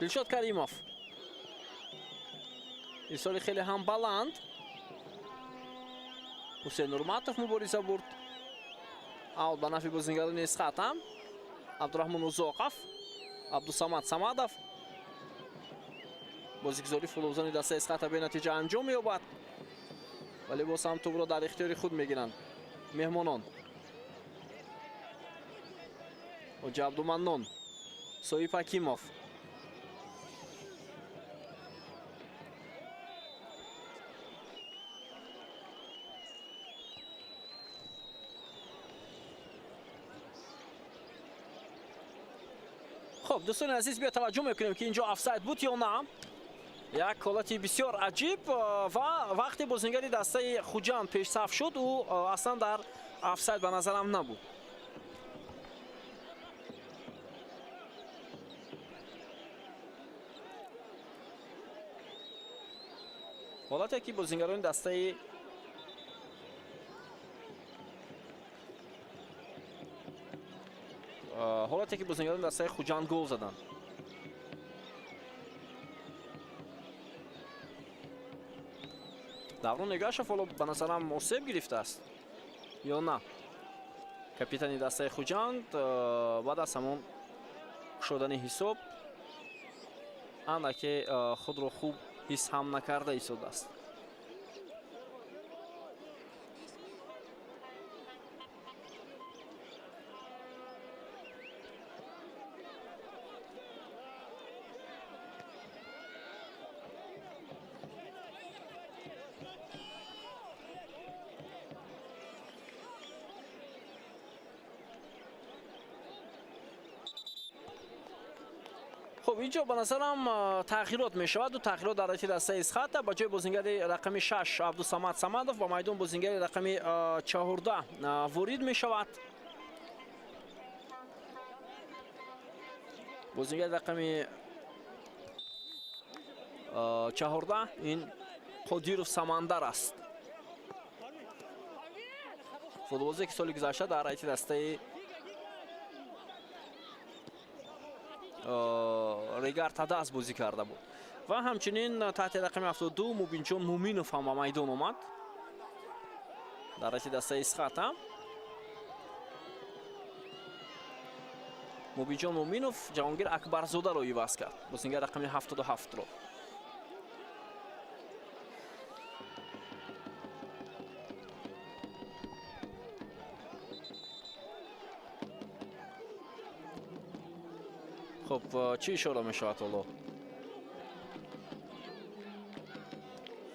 Дилшод Каримов. Ирсоли хеле ҳам баланд. Ҳусейн Нурматов мубориза бурд. Аут ба нафи бозингарони Эсхат ҳам. Абдураҳмон Узоқов, Абдусамад Самадов. Бозигузории футболбозони дастаи Эсхата бенатиҷа анҷом меёбад. Вале боз ҳам тӯбро дар ихтиёри худ мегиранд меҳмонон. Ҳоҷи Абдуманнон, Соиб Ҳакимов. Хуб, дӯстони азиз, биё таваҷҷӯҳ мекунем, ки инҷо офсайд буд ё на. Як ҳолати бисёр аҷиб ва вақте бозингари дастаи Хуҷанд пешсаф шуд, ӯ аслан дар офсайд ба назарам набуд. Ҳолате ки бозингарони дастаи ҳолате ки бозингарони дастаи Хуҷанд гол заданд. Даврон Негашев ҳоло ба назарам осеб гирифтааст ё на? Капитани дастаи Хуҷанд баъд аз ҳамон кушодани ҳисоб андаке худро хуб ҳис ҳам накарда истодааст. Хуб, инҷо ба назарам тағйирот мешавад. Ду тағйирот дар ҳайати дастаи Эсхата. Ба ҷои бозингари рақами 6 Абдусамад Самадов ба майдон бозингари рақами 14 ворид мешавад. Бозингари рақами 14 ин Қодиров Самандар аст. Футболбозе ки соли гузашта дар ҳайати дастаи Регар Тадас бозӣ карда буд. Ва ҳамчунин таҳти рақами 72 Мубинҷон Муминов ҳам ба майдон омад. Дар ҳайати дастаи Эсхата. Мубинҷон Муминов Ҷаҳонгир Акбарзодаро иваз кард. Бозингар рақами 77-ро. Хуб, чӣ ишора мешавад ҳоло?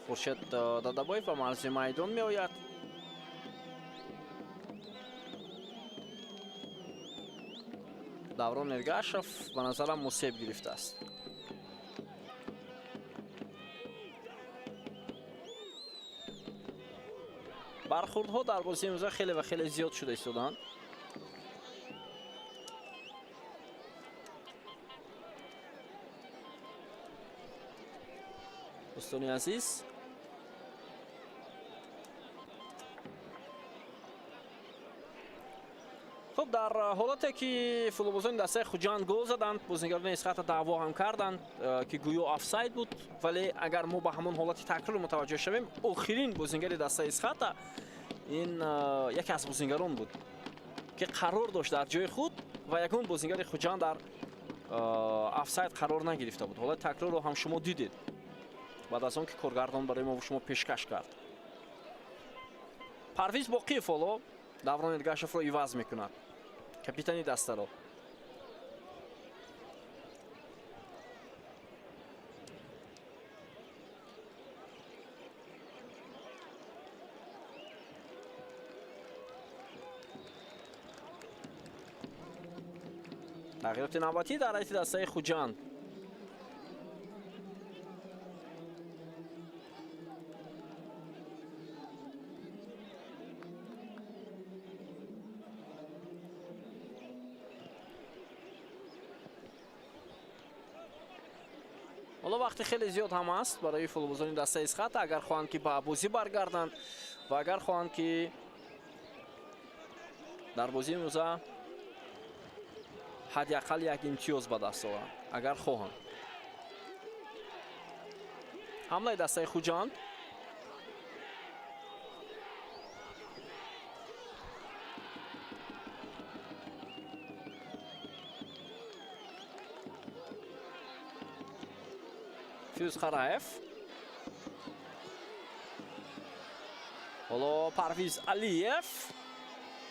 Хуршед Дадабоев ба марзи майдон меояд. Даврон Эргашев ба назарам мусеб гирифтааст. Бархурдҳо дар бозии имрӯза хеле ва хеле зиёд шуда истодаанд. Дӯстони азиз, хуб, дар ҳолате ки футболбозони дастаи Хуҷанд гол заданд, бозингарони Эсхата даъво ҳам карданд, ки гӯё офсайд буд, вале агар мо ба ҳамон ҳолати такрор мутаваҷҷӯҳ шавем, охирин бозингари дастаи Эсхата ин яке аз бозингарон буд, ки қарор дошт дар ҷои худ ва ягон бозингари Хуҷанд дар офсайд қарор нагирифта буд. Ҳолати такрорро ҳам шумо дидед баъд аз он ки коргардон барои мо шумо пешкаш кард. Парвиз Боқиев ҳоло Даврон Эргашевро иваз мекунад, капитани дастаро. Тағйироти навбатӣ дар ҳайати дастаи Хуҷанд. Ҳоло вақти хеле зиёд ҳам аст барои футболбозони дастаи Эсхата, агар хоҳанд, ки ба бозӣ баргарданд ва агар хоҳанд, ки дар бозии имрӯза ҳадди ақал як имтиёз ба даст оваранд, агар хоҳанд. Ҳамлаи дастаи Хуҷанд. Фирӯз Қараев. Ҳоло Парвиз Алиев.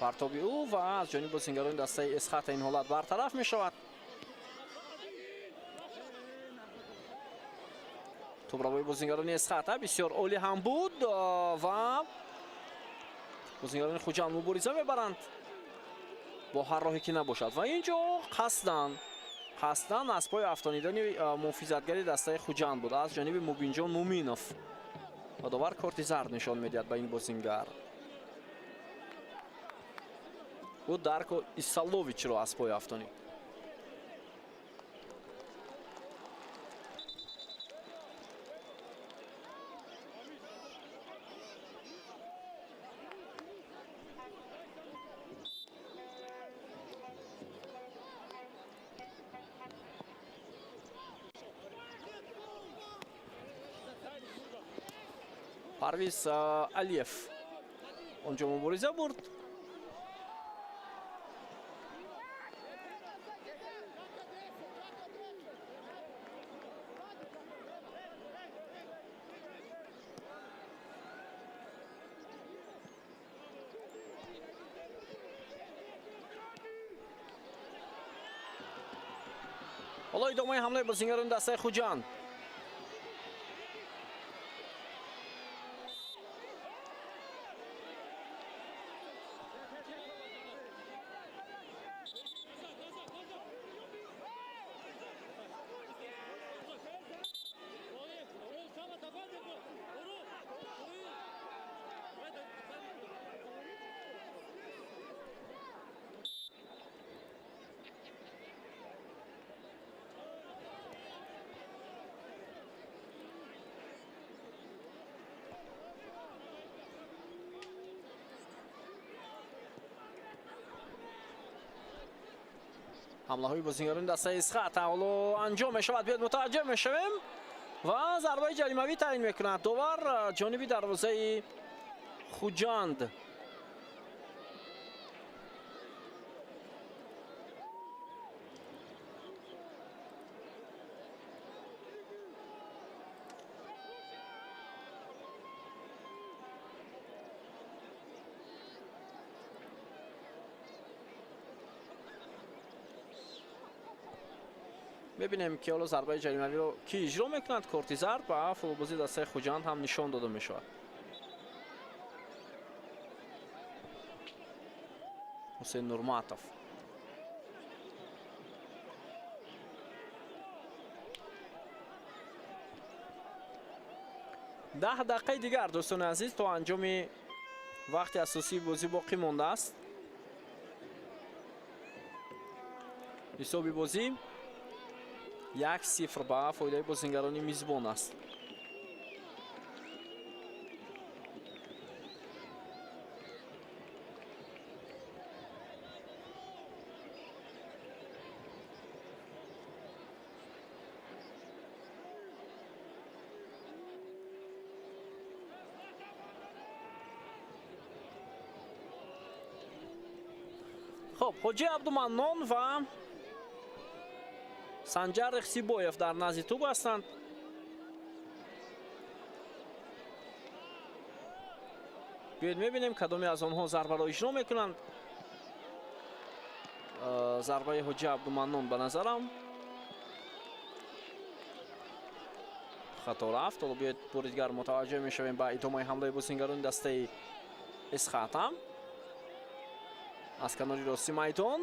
Партоби ӯ ва аз ҷониби бозингарони дастаи Эсхата ин ҳолат бартараф мешавад. Тӯбравои бозингарони Эсхата бисёр олӣ ҳам буд ва бозингарони Хуҷанд мубориза мебаранд бо ҳар роҳе ки набошад. Ва ин ҷо қасдан аз пои афтонидани муҳофизатгари дастаи Хуҷанд буд аз ҷониби Мубинҷон Муминов. Ва довар корти зард нишон медиҳад ба ин бозингар. Ӯ Дарко Исаловичро аз пои афтонид. Парвиз Алиев онҷо мубориза бурд. Ҳоло идомаи ҳамлаи бозингарони дастаи Хуҷанд. Ҳамлаҳои бозингарони дастаи Эсхата ҳоло анҷом мешавад. Биёд мутаваҷҷеҳ мешавем ва зарбаи ҷаримавӣ таъин мекунад довар ҷониби дарвозаи Хуҷанд. Мебинем, ки ҳоло зарбаи ҷаримавиро кӣ иҷро мекунад. Корти зард ба футболбози дастаи Хуҷанд ҳам нишон дода мешавад. Ҳусейн Нурматов. 10 дақиқаи дигар, дӯстони азиз, то анҷоми вақти асосии бозӣ боқӣ мондааст. Ҳисоби бозӣ 1-0 ба фоидаи бозингарони мизбон аст. Хуб, Ҳоҷи Абдуманнон ва Санҷар Ихсибоев дар назди тӯб ҳастанд. Биёед мебинем, кадоме аз онҳо зарбаро иҷро мекунанд. Зарбаи Ҳоҷи Абдуманнон ба назарам хато рафт. Ҳоло биёед бори дигар мутаваҷҷеҳ мешавем ба идомаи ҳамлаи бозингарони дастаи Эсхата аз канори рости майдон.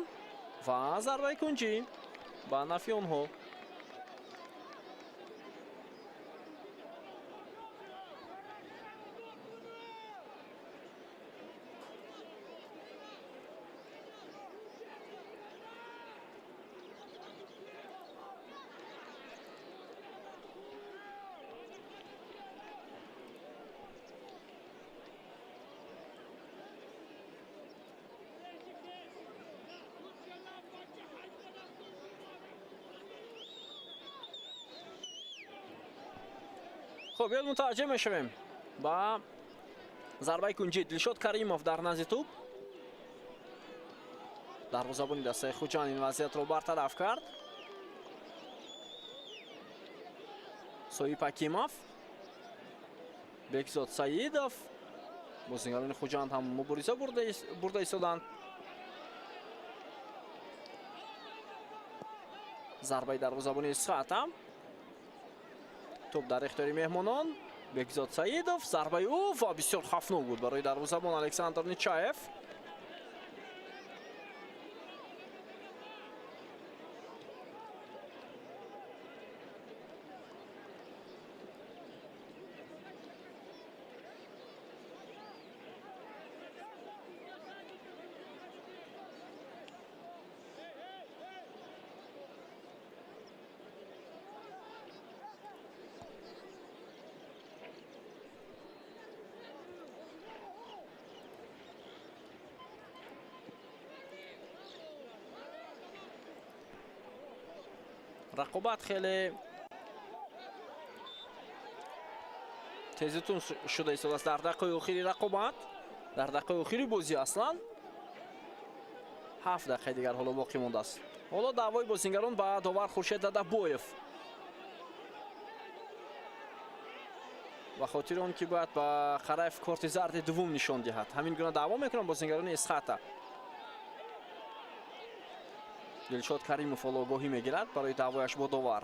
Ва зарбаи кунҷӣ ба нафъи онҳо. Хуб, биёд мутаваҷҷеҳ мешавем ба зарбаи кунҷӣ. Дилшод Каримов дар назди тӯб. Дарвозабони дастаи Хуҷанд ин вазъиятро бартараф кард. Соиб Ҳакимов, Бекзод Саидов, бозигарони Хуҷанд ҳам мубориза бурда истоданд. Зарбаи дарвозабони Исхата. Тӯб дар ихтиёри меҳмонон. Бекзод Саидов, зарбаи ӯ ва бисёр хавфнок буд барои дарвозабон Александр Нечаев. Рақобат хеле тезитун шуда истодааст дар дақиқаи охири рақобат, дар дақиқаи охири бозӣ. Аслан 7 дақиқаи дигар ҳоло боқӣ мондааст. Ҳоло даъвои бозингарон ба довар Хуршед Дадабоев ба хотири он ки бояд ба Қараев корти зарди дуввум нишон диҳад. Ҳамин гуна даъво мекунанд бозингарони Исхата. Дилшод Каримов ҳоло огоҳӣ мегирад барои даъвояш бо довар.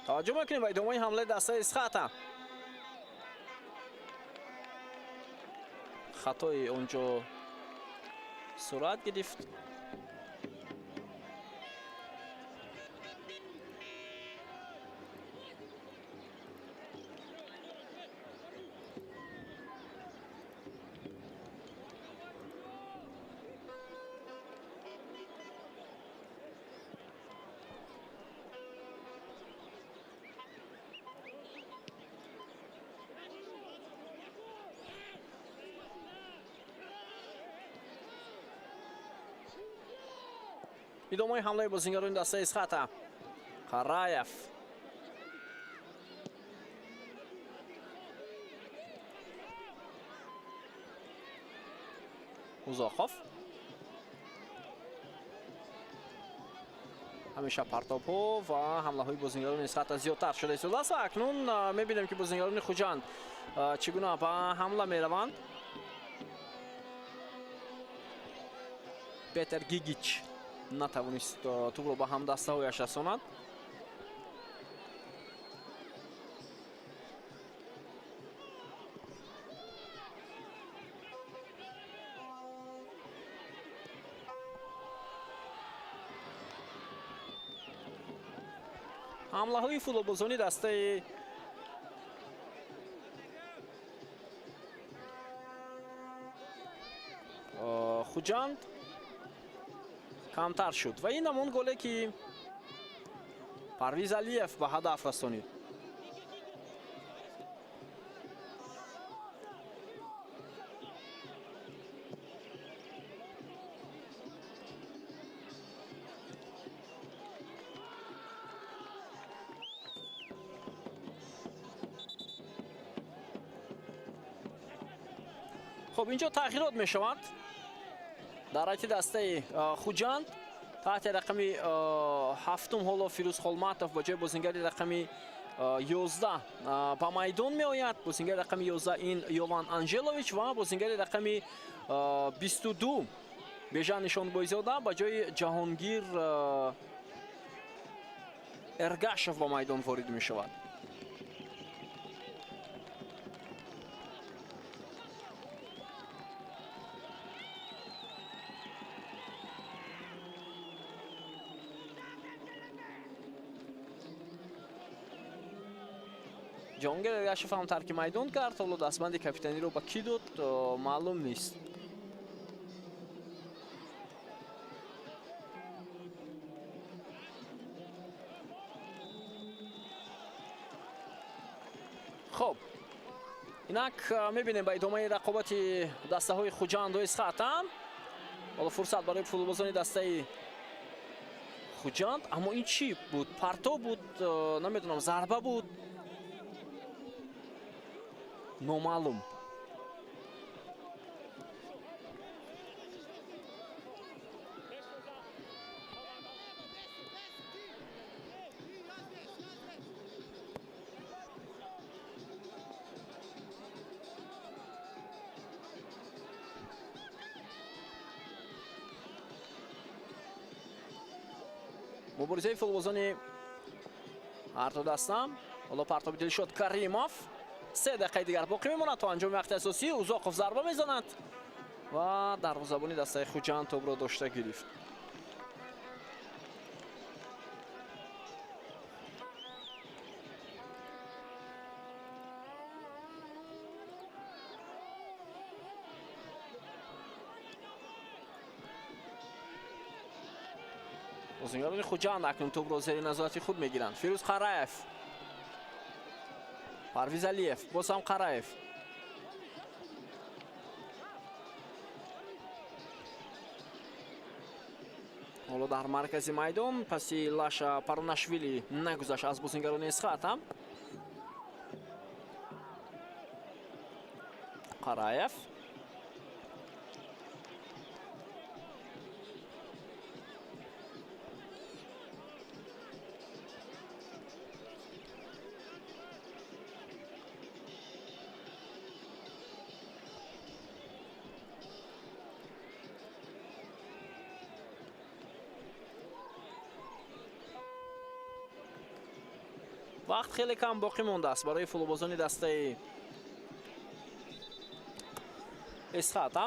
Таваҷҷӯҳ мекунем ба идомаи ҳамлаи дастаи Исхата. Хатои он ҷо сурат гирифт. Идомаи ҳамлаи бозингарони дастаи Исхата. Қараев, Узоқов, ҳамеша партобҳо ва ҳамлаҳои бозингарони Исхата зиёдтар шуда истодааст. Ва акнун мебинем, ки бозингарони Хуҷанд чӣ гуна ба ҳамла мераванд. Петер Гигич натавонист тӯбро ба ҳамдастаҳояш расонад. Ҳамлаҳои футболбозони дастаи Хуҷанд камтар шуд ва ин ҳамон голе, ки Парвиз Алиев ба ҳадаф расонид. Хуб, инҷо тағйирот мешавад дар ҳайати дастаи Хуҷанд. Таҳти рақами ҳафтум ҳоло Фирӯз Холматов ба ҷои бозингари рақами 11 ба майдон меояд. Бозингари рақами 11 ин Йован Анжелович ва бозингари рақами 22 Бежан Нишонбойзода ба ҷои Ҷаҳонгир Эргашев ба майдон ворид мешавад. Ҷонгир Эргашев ҳам тарки майдон кард. Ҳоло дастбанди капитаниро ба кӣ дод, маълум нест. Хуб, инак мебинем ба идомаи рақобати дастаҳои Хуҷанду Эсхата. Ҳоло фурсат барои футболбозони дастаи Хуҷанд, аммо ин чӣ буд? Парто буд, намедонам, зарба буд, номаълум. Муборизаи футболбозони ҳарду даста. Ҳоло партоби Дилшод Каримов. 3 дақиқаи дигар боқӣ мемонад то анҷоми вақти асосӣ. Узоқов зарба мезанад ва дарвозабони дастаи Хуҷанд тӯбро дошта гирифт. Бозингарони Хуҷанд акнун тӯбро зери назорати худ мегиранд. Фирӯз Қараев, Парвиз Алиев, боз ҳам Қараев. Ҳоло дар маркази майдон паси Лаша Паронашвили нагузашт аз бозингарони Эсхата. Қараев, вақт хеле кам боқӣ мондааст барои футболбозони дастаи Эсхата.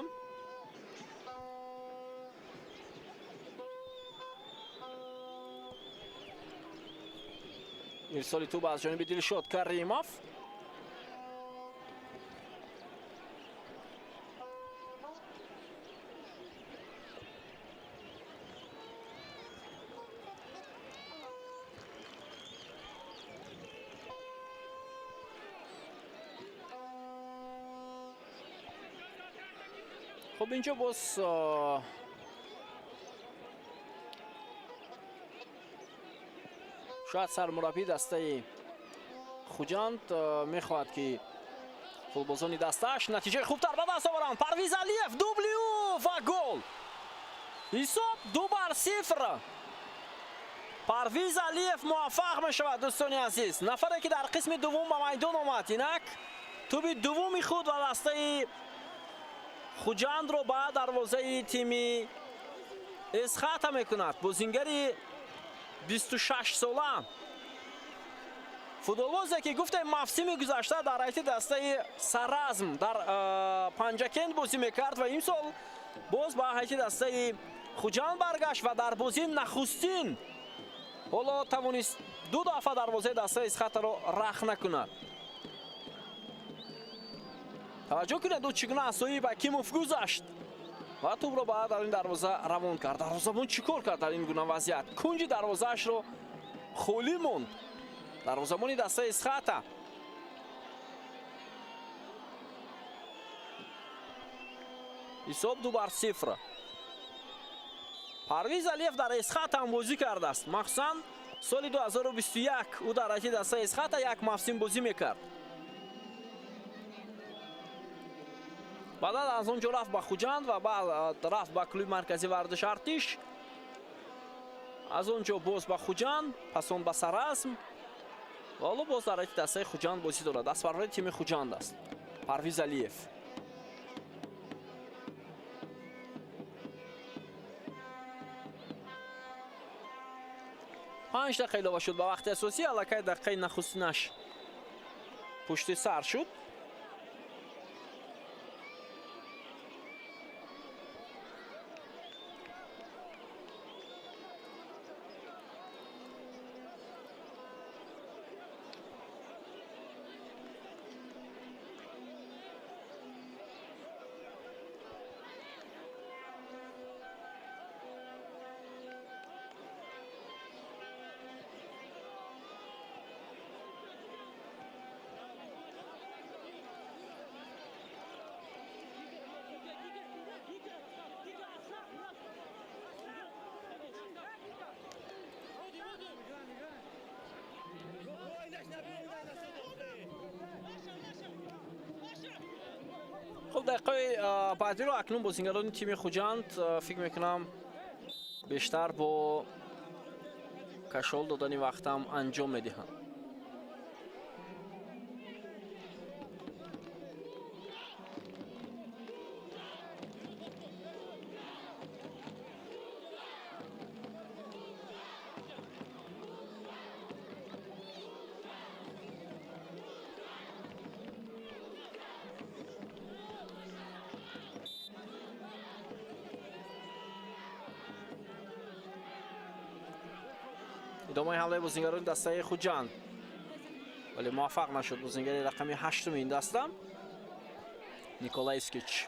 Ирсоли тӯб аз ҷониби Дилшод Каримов. Хуб, инҷо боз шояд сармураббии дастаи Хуҷанд мехоҳад, ки футболбозони дастааш натиҷаи хубтар ба даст оваранд. Парвиз Алиев, дубли ӯ ва гол! Ҳисоб 2-0. Парвиз Алиев муваффақ мешавад, дӯстони азиз. Нафаре, ки дар қисми дуввум ба майдон омад, инак тӯби дуввуми худ ва дастаи Хуҷандро ба дарвозаи тими Эсхата мекунад. Бозингари 26 сола, футболбозе, ки гуфтем, мавсими гузашта дар ҳайати дастаи Саразм дар Панҷакент бозӣ мекард ва имсол боз ба ҳайати дастаи Хуҷанд баргашт ва дар бозии нахустин ҳоло тавонист ду дафъа дарвозаи дастаи Эсхатаро рахна кунад. Таваҷҷӯҳ кунед, ӯ чӣ гуна аз соҳиби Акимов гузашт ва тӯбро ба даруни дарвоза равон кард. Дарвозабон чӣ кор кард дар ин гуна вазъият? Кунҷи дарвозаашро холӣ монд дарвозабони дастаи Эсхата. Ҳисоб 2-0. Парвиз Алиев дар Эсхата ҳам бозӣ кардааст. Махсусан соли 2021 ӯ дар ҳайати дастаи Эсхата як мавсим бозӣ мекард. Баъдан аз он ҷо рафт ба Хуҷанд ва баъд рафт ба клуби марказии варзиши Артиш, аз он ҷо боз ба Хуҷанд, пас он ба Саразм ва ҳоло боз дар ҳайати дастаи Хуҷанд бозӣ дорад. Дастпарвари тими Хуҷанд аст Парвиз Алиев. 5 дақиқа илова шуд ба вақти асосӣ, аллакай дақиқаи нахустинаш пушти сар шуд. Хуб, дақиқаи баъдиро акнун бозингарони тими Хуҷанд, фикр мекунам, бештар бо кашол додани вақтам анҷом медиҳанд. Идомаи ҳамлаи бозингарони дастаи Хуҷанд, вале муваффақ нашуд бозингари рақами ҳаштуми ин даста Николай Скич.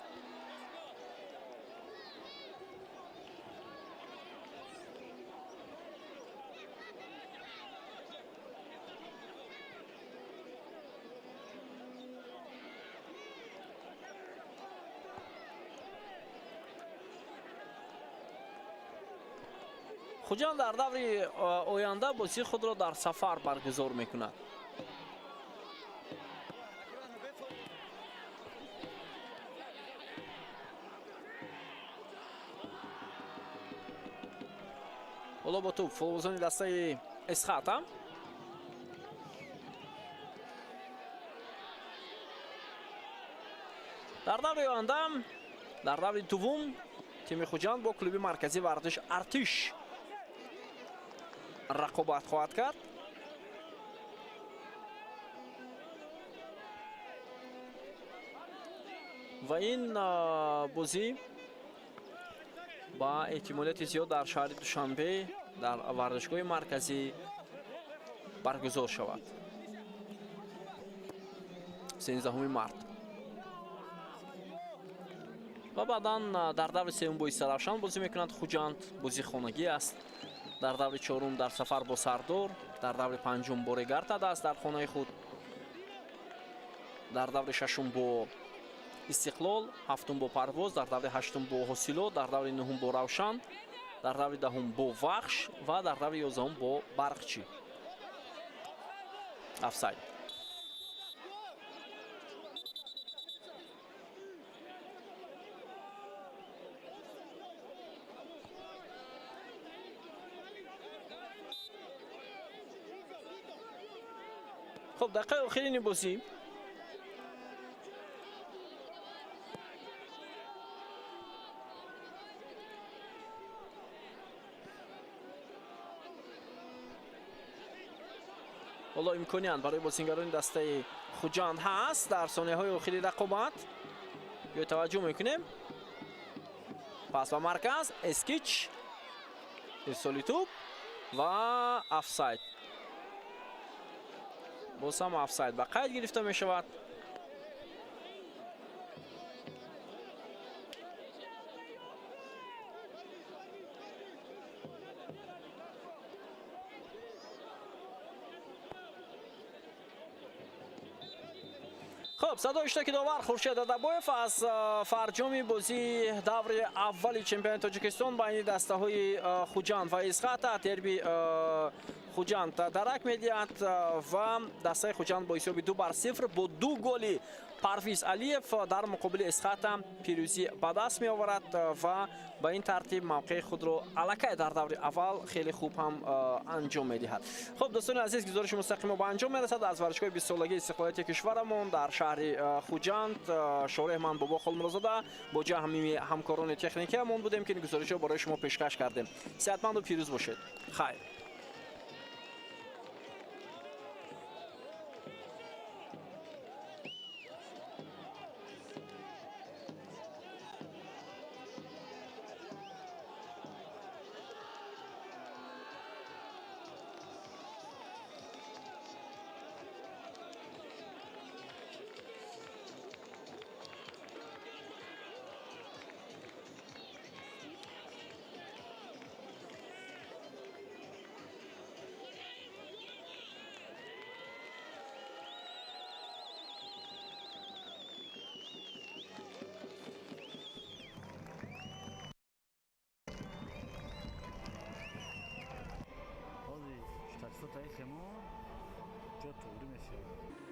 Хуҷанд дар даври оянда бозии худро дар сафар баргузор мекунад. Ҳоло бо тӯб футболбозони дастаи Эсхата. Дар даври оянда, дар даври дуввум, тими Хуҷанд бо клуби марказии варзиш Артиш рақобат хоҳад кард. Ва ин бозӣ ба эҳтимолияти зиёд дар шаҳри Душанбе дар варзишгоҳи марказӣ баргузор шавад 13 март. Ва баъдан дар даври сеюм бо Истаравшан бозӣ мекунад Хуҷанд, бозии хонагӣ аст. Дар даври чорум дар сафар бо Сардор, дар даври панҷум бо Регартад аст дар хонаи худ, дар даври шашум бо Истиқлол, ҳафтум бо Парвоз, дар даври ҳаштум бо Ҳосилот, дар даври нуҳум бо Равшан, дар даври даҳум бо Вахш ва дар даври ёздаҳум бо Барқчӣ. Офсайд. Хуб, дақиқаи охирини бозӣ. Ҳоло имконият барои бозингарони дастаи Хуҷанд ҳаст дар сонияҳои охири рақобат. Ё таваҷҷӯҳ мекунем. Пас ба марказ, Эскич, ирсоли тӯб ва офсайд. Боз ҳам офсайд ба қайд гирифта мешавад. Хуб, садои иштироки довар Хуршед Адабоев аз фарҷоми бозии даври аввали чемпионати Тоҷикистон байни дастаҳои Хуҷанд ва Исхата дерби Хуҷанд дарак медиҳад ва дастаи Хуҷанд бо ҳисоби 2-0 бо 2 голи Парвиз Алиев дар муқобили Эсхата пирӯзӣ ба даст меоварад ва ба ин тартиб мавқеи худро аллакай дар даври аввал хеле хуб ҳам анҷом медиҳад. Хуб, дӯстони азиз, гузориши мустақимо ба анҷом мерасад аз варзишгоҳи 20-солагии истиқлолияти кишварамон дар шаҳри Хуҷанд. Шореҳ ман Бобо Холмурозода бо ҷамъи ҳамкорони техникиамон будем, ки ин гузоришро барои шумо пешкаш кардем. Сеҳатманду пирӯз бошед. Хайр. Частотаи хемо ҷо туғрӣ мешавад.